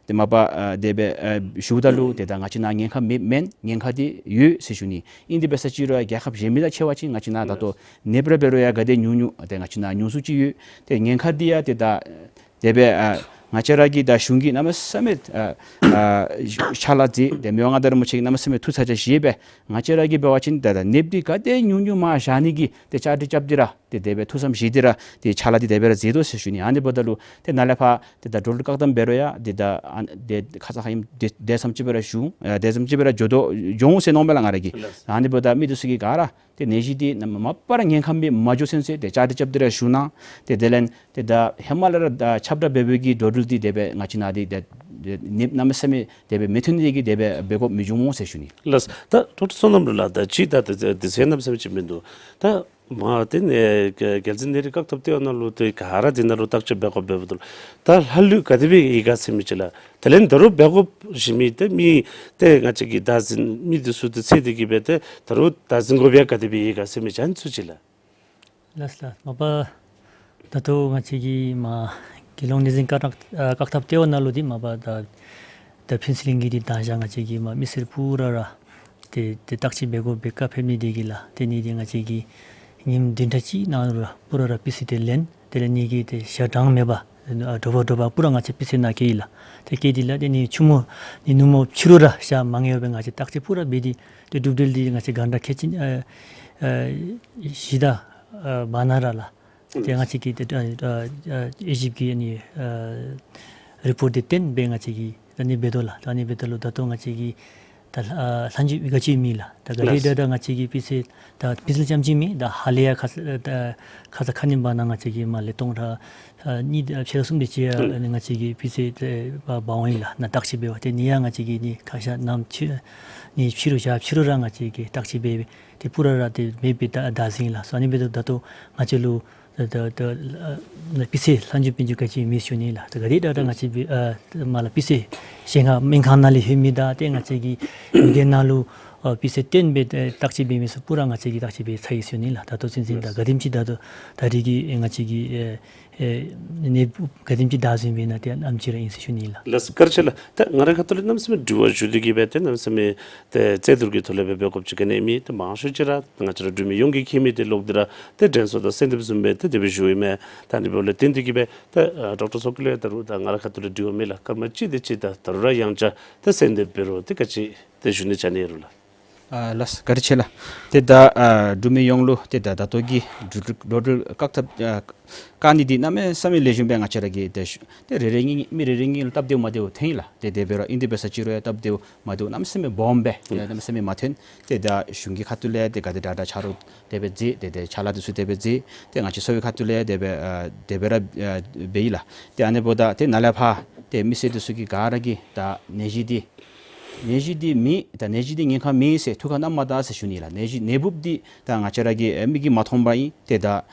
ཏེ་མ་པ་ཨ་དེ་སྦེ་ཨ་ཞུཝ་ད་ལུ་ཏེ་ད་ང་བཅས་ནཱ་ཉེན་ཁ་མེད་མེན། ཉེན་ཁ་འདི་ཡོད་ཟེར་ཞུ་ནི། ཨིན་དེ་འབད་ས་ཅིག་རུང་རྒྱལ་ཁབ་གཞན་མི་དང་ཕྱད་པ་ཅིན་ང་བཅས་ནཱ་ད་ལྟོ་ནདཔ་ར་འབད་རུང་ཡང་ག་དེ་ཉུང་ཉུང་ཏེ་ང་བཅས་ནཱ་ཉུང་སུ་ཅིག་ཡོད། ཏེ་ཉེན་ཁ་འདི་ཡང་ཏེ་ད་དེ་སྦེ་ཨ་ང་བཅས་ར་གིས་ད་གཞུང་གིས་གནམ་མེད་ས་མེད་ཨ་ཨ་ཕྱག་ལཱ་མཛད་དེ་མི་དབང་མངའ་བདག་རིན་པོ་ཆེ་གིས་གནམ་མེད་ས་མེད་ཐུགས་ཚ་གྱང་བཞེས་སྦེ་ང་བཅས་ར་གིས་འབད་བ་ཅིན་ད་ད་ནདཔ་འདི་ག་དེ་ཉུང་ཉུང་མར་བཞག་ནི་གི་ཏེ་བཅའ་སྒྲིག་རྐྱབ་སྟེ་ར་ཏེ་དེ་སྦེ་ཐུགས་བསམ་བཞེས་ཏེ་ར་ཏེ་ཕྱག་ལཱ་འདི་དེ་སྦེ་ར་མཛད་དོ་ཟེར་ཞུ་ནི། ཨ་ནི་འབདཝ་ད་ལུ་ཏེ་ནཱ་ལས་ཕར་ཏེ་ད་འགྲོ་འགྲུལ་བཀག་དམ་འབད་རུང་ཡང་ཏེ་ད་ཨ་ཏེ་ཁ་ཙ་ཁ་ཉིནམ་ཏེ་དེ་ཙམ་ཅིག་སྦེ་ར་བཞུགས་ཨ་དེ་ཙམ་ཅིག་སྦེ་ར་འགྱོ་དོ་འགྱོ་འོང་ཟེར་མནོཝ་མས་ལགས་ང་ར་གིས། ཨ་ནི་འབདཝ་ད་མི་འདི་ཚུ་གིས་ག་ར་ཏེ་ནད་གཞི་འདི་ནམ་མ་པ་ར་ཉེན་ཁ་མེད་མ་འགྱོ་ཚུན་ཚོད་ཏེ་བཅའ་སྒྲིག་རྐྱབ་སྟེ་ར་བཞུགས་གནང་། ཏེ་དེ་ལས་ཏེ་ད་ཧེ་མ་ལས་ར་ད་ཁྱབ་བསྒྲགས་འབད་བའི་གི་འགྲོ་འགྲུལ་འདི་དེ་སྦེ་ང་བཅས་ནཱ་འདི་ཏེ་ཏེ་ནདཔ་གནམ་མེད་ས་མེད་དེ་སྦེ་མི་ཐོན་ནི་གི་དེ་སྦེ་འབད་དགོཔ་མི་འབྱུང་ངོ་ཟེར་ཞུ་ནི། ལགས། ད་ཌོག་ཊར་བསོད་ནམས་ལགས། ད་ཅི་ད་ད་དུས་ཚོད་གནམ་མེད་ས་མེད་ཅིག་མིན་འདུག། ད་མ་ཏེ་ནི་རྒྱལ་རྒྱལ་འཛིན་ནད་རིགས་བཀག་ཐབས་ལྟེ་བ་ནང་ལུ་ཏེ་ག་ར་འདི་ནང་ལུ་བརྟག་དཔྱད་འབད་དགོཔ་འབདཝ་ད་ལུ་ད་ལྷག་ལུས་ག་དེ་སྦེ་ཡོད་ག་ཟེར་མི་ཅིག་ལགས། དེ་ལས་ད་རུང་འབད་དགོཔ་བཞེས་མི་ཏེ་མི་ཏེ་ང་བཅས་ཀྱི་བདག་འཛིན་མི་འདི་ཚུ་ཏེ་འཚོལ་ཏེ་གིས་སྦེ་ཏེ་ད་རུང་བདག་འཛིན་དགོ་པའི་ག་དེ་སྦེ་ཡོད་ག་ཟེར་མི་ཅིག་ཨ་ནི་ཚུ་ཅིག་ལགས། ལགས་ལགས། མ་པ་ད་ལྟོ་ང་བཅས་ཀྱི་མ་རྒྱལ་ཡོངས་ནད་འཛིན་བཀག་ཐབས་ཨ་བཀག་ཐབས་ལྟེ་བ་ནང་ལུ་འདི་མ་པ་ད་ད་ཕུན་ཚོགས་གླིང་གི་འདི་ད་ཅི་ང་བཅས་ཀྱི་མ་མི་སེར་པུ་ར་ར་ཏེ་ཏེ་བརྟག་དཔྱད་འབད་དགོ་པའི་བཀའ་ཕེབས་ནི་དེ་གིས་ལགས། ཏེ་ནི་འདི་ང་བཅས་ཀྱིས་ཉིནམ་བདུན་ཕྲག་གཅིག་ནང་ལུ་ར་པུ་ར་ར་པི་སི་འདི་ལེན། དེ་ལས་ནི་གི་ཏེ་ཞག་གྲངས་མེད་པར་ཨ་དྲོ་པ་དྲོ་པ་པུ་ར་ང་བཅས་པི་སི་ནང་བསྐྱལ་ཡི་ལགས། ཏེ་བསྐྱལ་ཏེ་ལགས། ཏེ་ནི་ཆུ་མོ་ནི་ནུབ་མོ་ཕྱི་རུ་ར་ཞག་མང་ཡོད་པའི་ང་བཅས་བརྟག་དཔྱད་པུ་ར་འབད་དེ་ཏེ་གྲུབ་འབྲས་འདི་ང་བཅས་གྷན་ཊ་ཁལ་གཅིག་ཨ་ཨ་བཞི་དང་ཨ་བར་ན་ར་ལགས། ཏེ་ང་བཅས་ཀྱིས་ཏེ་ཨ་ཨ་ཨེ་ཇི་པི་གི་ཨ་ནི་ཨ་རི་པོཊ་འདི་བརྟེན་སྦེ་ང་བཅས་ཀྱིས་ད་ནི་འབད་དོ་ལགས། ད་ནི་འབདཝ་ད་ལུ་ད་ལྟོ་ང་བཅས་ཀྱིས་ད་ལྷག་ལྷག་འཕྲོ་ག་ཅི་མེད་ལགས། ད་ག་དེ་ལགས། ད་ད་ང་བཅས་ཀྱིས་པི་སི་ད་པི་སི་ཙམ་ཅིག་མེན། ད་ཧ་ལས་ཡང་ཁ་ཙ་ད་ཁ་ཙ་ཁ་ཉིནམ་བར་ན་ང་བཅས་ཀྱིས་མ་ལས་སྟོང་ཕྲག་ཨ་གཉིས་ཨ་ཕྱེད་གསུམ་དེ་ཅིག་ཨ་ནི་ང་བཅས་ཀྱིས་པི་སི་ཏེ་འབག་འོང་ཡི་ལགས། ནཱ་བརྟག་དཔྱད་འབད་བར་ཏེ་ནི་ཡང་ང་བཅས་ཀྱིས་ནི་ཁ་ཤ་ནམ་ཕྱི་ནི་ཕྱི་རུ་ཞག་ཕྱི་རུ་ར་ང་བཅས་ཀྱིས་བརྟག་དཔྱད་འབད་སྦེ་ཏེ་པུ་ར་ར་ཏེ་མེད་པའི་བརྡ་བརྡ་ཟིན་ལགས། སོ་ཨ་ནི་འབདཝ་ད་ད་ལྟོ་ང་བཅས་ལུ་ད་ད་ད་ཨ་པི་སི་ལྷག་འཕྲོ་ཕུན་ཚོགས་ག་ཅི་མེད་ཞུ་ནི་ལགས། ད་ག་དེ་ད་ད་ང་བཅས་པི་ཨ་མ་ལགས་པི་སི་གཞན་ཁར་སྨན་ཁང་ནང་ལས་ལྷོད་མི་དང་ཏེ་ང་བཅས་ཀྱི་མི་སྡེ་ནང་ལུ་ཨ་པི་སི་བཏོན་སྦེ་ཏེ་བརྟག་དཔྱད་འབད་མི་ཚུ་པུ་ར་ང་བཅས་ཀྱིས་བརྟག་དཔྱད་འབད་ཚར་ཡི་ཞུ་ནི་ལགས། ད་ལྟོ་ཚུན་ཚོད་ད་ག་དེམ་ཅིག་ད་ལྟོ་ད་རེས་ཀྱི་ང་བཅས་ཀྱི་ཨེ་ཨེ་ནད་འབུཔ་ག་དེམ་ཅིག་བདའ་ཟུན་འབད་ན་ཏེ་ཨ་ནེམ་ཅིག་ར་ཨིན་ཟེར་ཞུ་ནི་ལགས། ལགས་སོ་བཀའ་དྲིན་ཆེ་ལགས། ད་ང་རའི་ཁ་ཐུག་ལས་གནམ་མེད་ས་མེད་དྲི་བ་ཞུ་སྟེ་གིས་སྦེ་ཏེ་གནམ་མེད་ས་མེད་ཏེ་རྩོད་བསྡུར་གྱི་ཐོག་ལས་སྦེ་འབད་དགོཔ་ཅིག་ག་ནི་མེད། ཏེ་མང་ཤོས་ཅིག་ར་ང་བཅས་ར་འབྲུག་མི་ཡོངས་ཀྱིས་མཁྱེན་མི་དེ་ལོག་སྟེ་ར་ཏེ་དྲན་གསོ་དང་གསོལ་འདེབས་བཟུམ་སྦེ་ཏེ་དེ་སྦེ་ཞུ་ཡི་མས། ད་ཨ་ནི་འབདཝ་ལས་བརྟེན་ཏེ་གིས་སྦེ་ད་ཨ་ཌོག་ཊར་མཚོ་སྐྱིད་ལུ་ཡང་ད་རུང་ད་ང་རའི་ཁ་ཐུག་ལས་དྲི་བ་མེད་ལགས། སྐར་མ་གཅིག་དེ་ཅིག་ད་ད་རུང་ར་ཡང་བསྐྱར་ཏེ་གསོལ་འདེབས་འབད་རུང་ཏེ་ག་ཅི་ཏེ་ཞུ་ནི་ཅིག་ཨ་ནི་ཡོད་རུང་ལགས། ཨ་ལགས་བཀའ་དྲིན་ཆེ་ལགས། ཏེ་ད་ཨ་འབྲུག་མི་ཡོངས་ལུ་ཏེ་ད་ད་ལྟོ་གི་འགྲོ་འགྲུལ་འགྲོ་འགྲུལ་བཀག་ཐབས་ཨ་བཀག་ནི་འདི་གནམ་མེད་ས་མེད་ལེགས་ཤོམ་སྦེ་ང་བཅས་ར་གིས་ཏེ་ཞུ་ཏེ་རེ་རེ་གཉིས་མི་རེ་རེ་གཉིས་ལུ་སྟབས་བདེཝ་མ་བདེཝ་ཐོན་ཡི་ལགས། ཏེ་དེ་འབད་རུང་ཨིན་དེ་འབད་ས་ཅིག་རུང་ཡང་སྟབས་བདེཝ་མ་བདེཝ་གནམ་མེད་ས་མེད་སྦོམ་སྦེ་ཏེ་གནམ་མེད་ས་མེད་མ་ཐོན། ཏེ་ད་གཞུང་གི་ཁ་ཐུག་ལས་ཏེ་ག་དེ་དྲག་དྲག་ཆ་རོགས་དེ་སྦེ་མཛད། ཏེ་ཏེ་ཕྱག་ལཱ་འདི་ཚུ་དེ་སྦེ་མཛད། ཏེ་ང་བཅས་གསོ་བའི་ཁ་ཐུག་ལས་དེ་སྦེ་ཨ་དེ་སྦེ་ར་ཨ་འབད་ཡི་ལགས། ཏེ་ཨ་ནི་འབདཝ་ད་ཏེ་ནཱ་ལས་ཕར་ཏེ་མི་སེར་འདི་ཚུ་གིས་ག་ར་གིས་ད་ནད་གཞི་འདི་ནད་གཞི་འདི་མེད། ད་ནད་གཞི་འདི་ཉེན་ཁ་མེད་ཟེར་ཐུགས་ཁར་བསྣམ་མ་ད་ཟེར་ཞུ་ནི་ལགས། ནད་གཞི་ནད་འབུཔ་འདི་ད་ང་བཅས་ར་གི་ཨེ་མིག་གིས་མ་མཐོང་པ་ཨིན། ཏེ་ད་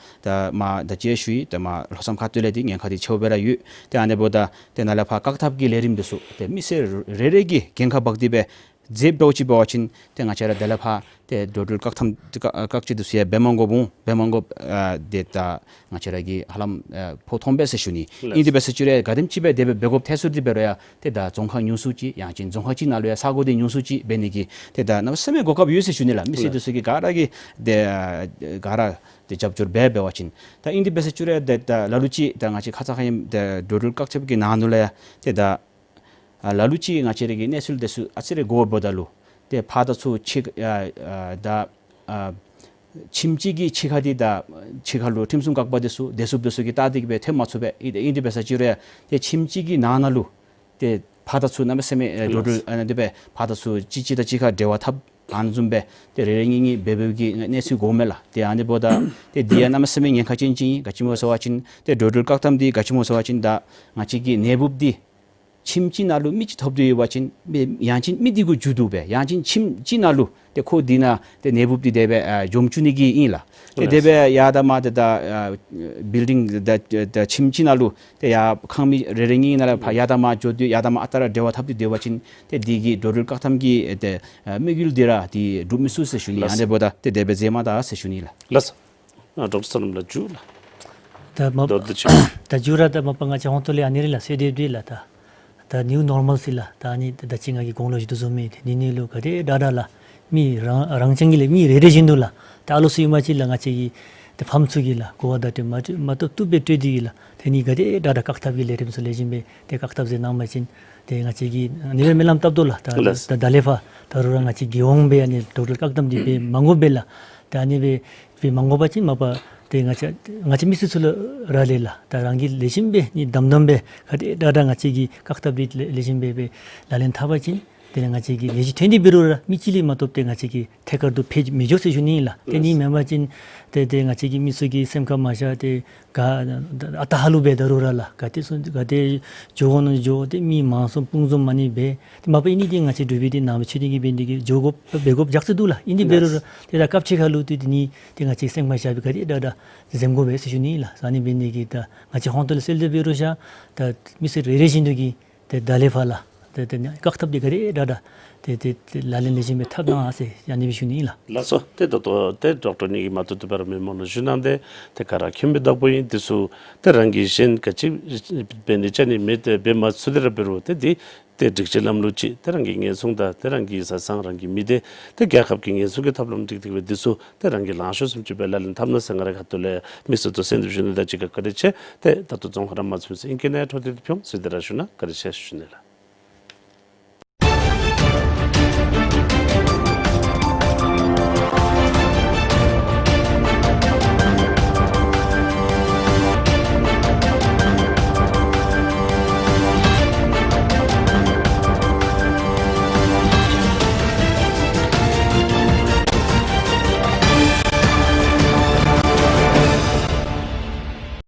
ད་མ་ད་ཅི་ཞུ་ཡི། ད་མ་ལྷོ་མཚམས་ཁ་ཐུག་ལས་འདི་ཉེན་ཁ་འདི་ཆེཝ་སྦེ་ར་ཡོད། ཏེ་ཨ་ནི་འབདཝ་ད་ཏེ་ནཱ་ལས་ཕར་བཀག་ཐབས་ཀྱི་ལས་རིམ་འདི་ཚུ་ཏེ་མི་སེར་རེ་རེ་གིས་འགན་ཁག་འབག་སྟེ་སྦེ་མཛདཔ་འདྲཝ་ཅིག་འབད་བ་ཅིན་ཏེ་ང་བཅས་ར་དེ་ལས་ཕར་ཏེ་འགྲོ་འགྲུལ་བཀག་ཐབས་བཀག་བཀག་ཅི་འདི་ཚུ་ཡང་འབད་མ་དགོཔ་འོང་འབད་མ་དགོཔ་ཨ་ཏེ་ད་ང་བཅས་ར་གིས་ཧ་ལམ་ཨ་ཕོ་མཐོང་པས་ཟེར་ཞུ་ནི། ལགས། ཨིན་དེ་འབད་ས་ཅིག་རུང་ག་དེམ་ཅིག་སྦེ་དེ་སྦེ་འབད་དགོཔ་ཐལ་སོང་སྟེ་འབད་རུང་ཡང་ཏེ་ད་རྫོང་ཁག་ཉུང་སུ་ཅིག་ཡང་ཅིན་རྫོང་ཁག་ཅིག་ནང་ལུ་ཡང་ས་གོ་འདི་ཉུང་སུ་ཅིག་འབད་ནི་གི་ཏེ་ད་གནམ་མེད་ས་མེད་གོ་སྐབས་ཡོད་ཟེར་ཞུ་ནི་ལགས། མི་སེར་འདི་ཚུ་གིས་ག་ར་གིས་ཏེ་ཨ་ག་ར་ཏེ་རྒྱབ་སྐྱོར་འབད་འབད་བ་ཅིན། ད་ཨིན་དེ་འབད་ས་ཅིག་རུང་ཏེ་ད་ལ་ལུ་ཅིག་ད་ང་བཅས་ཁ་ཙ་ཁ་ཉིནམ་ཏེ་འགྲོ་འགྲུལ་བཀག་ཆ་གི་ནང་ན་ལུ་ཡང་ཏེ་ད་ ཨ་ལ་ལུ་ཅིག་ང་བཅས་ར་གི་གནས་ཚུལ་འདི་ཚུ་ཨ་ཙི་རེ་གོཝ་འབདཝ་ད་ལུ་ཏེ་ཕར་དང་ཚུར་ཕྱི་ཨ་ཨ་ད་ཨ་ཁྱིམ་གཅིག་གི་ཕྱི་ཁར་འདི་ད་ཕྱི་ཁར་ལུ་ཁྲིམས་སྲུང་འགག་པ་འདི་ཚུ་བདེ་སྲུངཔ་འདི་ཚུ་གིས་བལྟ་སྟེ་གི་སྦེ་ཐོན་མ་ཚུགས་པས། ཨིན་ཏེ་ཨིན་ཏེ་འབད་ས་ཅིག་རུང་ཡང་ཏེ་ཁྱིམ་གཅིག་གི་ནང་ན་ལུ་ཏེ་ཕར་དང་ཚུར་གནམ་མེད་ས་མེད་ཨེ་འགྲོ་འགྲུལ་ཨ་ནི་འདི་སྦེ་ཕར་དང་ཚུར་གཅིག་གཅིག་དང་གཅིག་ཁར་འབྲེལ་བ་འཐབ་ཨ་ནི་བཟུམ་སྦེ་ཏེ་རེ་རེ་གཉིས་གཉིས་འབད་འབདཝ་གི་གནས་ཚུལ་གོཝ་མས་ལགས། ཏེ་ཨ་ནི་འབདཝ་ད་ཏེ་འདི་ཡང་གནམ་མེད་ས་མེད་ཉེན་ཁ་ཅན་ཅིག་ཨིན། ག་ཅི་སྨོ་ཟེར་བ་ཅིན་ཏེ་འགྲོ་འགྲུལ་བཀག་དམ་འདི་ག་ཅི་སྨོ་ཟེར་བ་ཅིན་ད་ང་བཅས་ཀྱི་ནད་འབུཔ་འདི་ཁྱིམ་གཅིག་ནང་ལུ་མི་གཅིག་ཐོབ་སྟེ་ཡོད་པ་ཅིན་མི་ཡང་ཅིན་མི་འདི་གུ་འཇུ་དོ་སྦེ་ཡང་ཅིན་ཁྱིམ་གཅིག་ནང་ལུ་ཏེ་ཁོ་འདི་ནང་ཏེ་ནད་འབུཔ་འདི་དེ་སྦེ་ཨ་འཛོམས་བཅུག་ནི་གི་ཨིན་ལགས། ཏེ་དེ་སྦེ་ཡར་དང་མར་ཏེ་ད་ཨ་བིལ་ཌིང་ད་ད་ཁྱིམ་གཅིག་ནང་ལུ་ཏེ་ཡར་ཁང་མིག་རེ་རེ་གཉིས་ནང་ལུ་ཕར་ཡར་དང་མར་འགྱོ་སྟེ་ཡར་དང་མར་ཨ་རྟག་ར་འབྲེལ་བ་འཐབ་སྟེ་སྡོད་པ་ཅིན་ཏེ་འདི་གིས་འགྲོ་འགྲུལ་བཀག་དམ་གྱི་ཏེ་ཨ་དམིགས་ཡུལ་འདི་ར་འདི་འགྲུབ་མི་ཚུགས་ཟེར་ཞུ་ནི། ལགས། ཨ་ནི་འབདཝ་ད་ཏེ་དེ་སྦེ་མཛད་མ་ད་ཟེར་ཞུ་ནི་ལགས། ལགས། ཨ་ཌོག་ཊར་བསོད་ནམས་ལགས་མཇུག་ལགས། ད་མ་མདོར་བསྡུས་ཅིག། ད་མཇུག་ར་ད་མ་པ་ང་བཅས་ཧོང་ཏོ་ལས་ཨ་ནི་རེ་ལགས་ཟེར་དེ་འདི་ལགས། ད་ད་ནིའུ་ནོར་མཱལ་ཟེར་ལགས། ད་ཨ་ནི་ད་ཅི་ང་གིས་གོང་ལུ་ཞུ་དོ་བཟུམ་སྦེ་ཏེ་འདི་ནང་ལུ་ག་དེ་དྲག་དྲག་ལགས་མི་རང་རང་རྐྱང་གི་ལས་མི་རེ་རེ་བཞིན་དུ་ལགས་ད་ཨ་ལོ་ཚུ་ཨིན་པ་ཅིན་ལགས་ང་བཅས་ཀྱི་ཏེ་ཕམ་ཚུ་གིས་ལགས་གོ་བ་བརྡ་སྤྲོད་མ་སྤྲོད་མ་བཏུབ་བཏུབ་སྦེ་སྤྲོད་དེ་གིས་ལགས་ཏེ་ཨ་ནི་ག་དེ་དྲག་དྲག་བཀག་ཐབས་ཀྱི་ལས་རིམ་ཚུ་ལེགས་ཤོམ་སྦེ་ཏེ་བཀག་ཐབས་མཛད་གནང་པ་ཅིན་ཏེ་ང་བཅས་ཀྱིས་ཨ་ནི་སྦེ་སྨོན་ལམ་བཏབ་དོ་ལགས། ད་ལགས། ད་ད་ལས་ཕར་ད་རུང་ར་ང་བཅས་ཀྱི་འོང་སྦེ་ཨ་ནི་འགྲོ་འགྲུལ་བཀག་དམ་འདི་སྦེ་མ་དགོ་པས་ལགས། ད་ཨ་ནི་སྦེ་སྦེ་མ་དགོ་པ་ཅིན་མ་པ་ཏེ་ང་བཅས་ང་བཅས་མི་སེར་ཚུ་ལུ་ར་ལས་ལགས་ད་རང་གིས་ལེགས་ཤོམ་སྦེ་ཨ་ནི་དམ་དམ་སྦེ་ག་དེ་དྲག་དྲག་ང་བཅས་ཀྱིས་བཀག་ཐབས་འདི་ལེགས་ལེགས་ཤོམ་སྦེ་སྦེ་ལག་ལེན་འཐབ་པ་ཅིན་དེ་ལས་ང་བཅས་ཀྱི་ནད་གཞི་ཐོན་ཏེ་འབད་རུང་ར་མི་གཅིག་ལས་མ་གཏོགས་ཏེ་ང་བཅས་ཀྱི་ཐད་ཀར་དུ་འཕེལ་མི་འགྱོ་ཟེར་ཞུ་ནི་ཨིན་ལགས། ཏེ་ཨ་ནི་མེན་པ་ཅིན་ཏེ་ཏེ་ང་བཅས་ཀྱི་མི་ཚུ་གིས་སེམས་ཁར་མ་བཞག་སྟེ་ག་ཨ་རྟག་ཧ་ལུགས་སྦེ་ད་རུང་ར་ལགས་ག་ཏེ་སོང་ག་ཏེ་འགྱོ་དགོ་མནོ་འགྱོ་སྟེ་མི་མང་འཛོམས་དཔུང་འཛོམས་ཨ་ནི་སྦེ་ཏེ་མ་པ་ཨིན་ནི་འདི་ང་བཅས་འབྲུག་པའི་འདི་ནང་པའི་ཆོས་ལྡན་གྱི་འབད་ནི་འདི་གིས་འགྱོ་དགོཔ་འབད་དགོཔ་རྒྱ་ཆེ་འདུག་ལགས། ཨིན་ཏེ་འབད་རུང་ར་ཏེ་ད་སྐབས་ཅིག་ཁར་ལུ་ཏེ་འདི་ནི་ཏེ་ང་བཅས་སེམས་ཁར་བཞག་སྦེ་ག་དེ་དྲག་དྲག་འཛེམ་དགོ་པས་ཟེར་ཞུ་ནི་ཨིན་ལགས། ཨ་ནི་འབད་ནི་འདི་གིས་ད་ང་བཅས་ཧོང་ཏོ་ལས་གསལ་ཏེ་འབད་རུང་ཤ་ད་མི་སེར་རེ་རེ་བཞིན་དུ་གིས་ཏེ་ད་ལས་ཕར་ལགས་ཏེ་ཏེ་ནི་བཀག་ཐབས་འདི་ག་དེ་དྲག་དྲག་ཏེ་ཏེ་ཏེ་ལག་ལེན་ལེགས་ཤོམ་སྦེ་འཐབ་གནང་ཟེར་ཨ་ནི་སྦེ་ཞུ་ནི་ཨིན་ལགས། ལགས་སོ། ཏེ་ད་ལྟོ་ཏེ་ཌོག་ཊར་ནི་གིས་མ་ཐུབ་ཐུབ་སྦེ་ར་མི་མང་ལུ་ཞུ་གནང་སྟེ་ཏེ་ག་ར་མཁྱེན་པའི་བདག་པོ་ཨིན། དེ་ཚུ་ཏེ་རང་གིས་གཞན་ག་ཅི་འབད་ནི་བཅའ་ནི་མེད། ཏེ་འབད་མ་ཚུགས་ཏེ་ར་འབད་རུང་ཏེ་འདི་ཏེ་སྒྲིག་གཞི་ལམ་ལུགས་ཅིག་ཏེ་རང་གི་ཉེན་སྲུང་དང་ཏེ་རང་གི་བཟའ་ཚང་རང་གི་མི་སྡེ་ཏེ་རྒྱལ་ཁབ་ཀྱི་ཉེན་སྲུང་གི་ཐབས་ལམ་སྒྲིག་སྟེ་འབད་དེ་ཚུ་ཏེ་རང་གིས་ལང་ཤོར་བཟུམ་ཅིག་སྦེ་ལག་ལེན་འཐབ་གནང་ཟེར་ང་རའི་ཁ་ཐུག་ལས་མི་སེར་ཚུ་གསོལ་འདེབས་ཞུ་ནི། ད་ཅི་ག་བཀའ་དྲིན་ཆེ། ཏེ་ད་ལྟོ་རྫོང་ཁ་ར་མ་ཚུན་ཚོད་ཨིང་སྐད་ནང་འཕྲོ་མཐུད་དེ་ཕུལ་ཟེར་ཏེ་ར་ཞུ་ན་བཀའ་དྲིན་ཆེ་ཞུ་ནི་ལགས།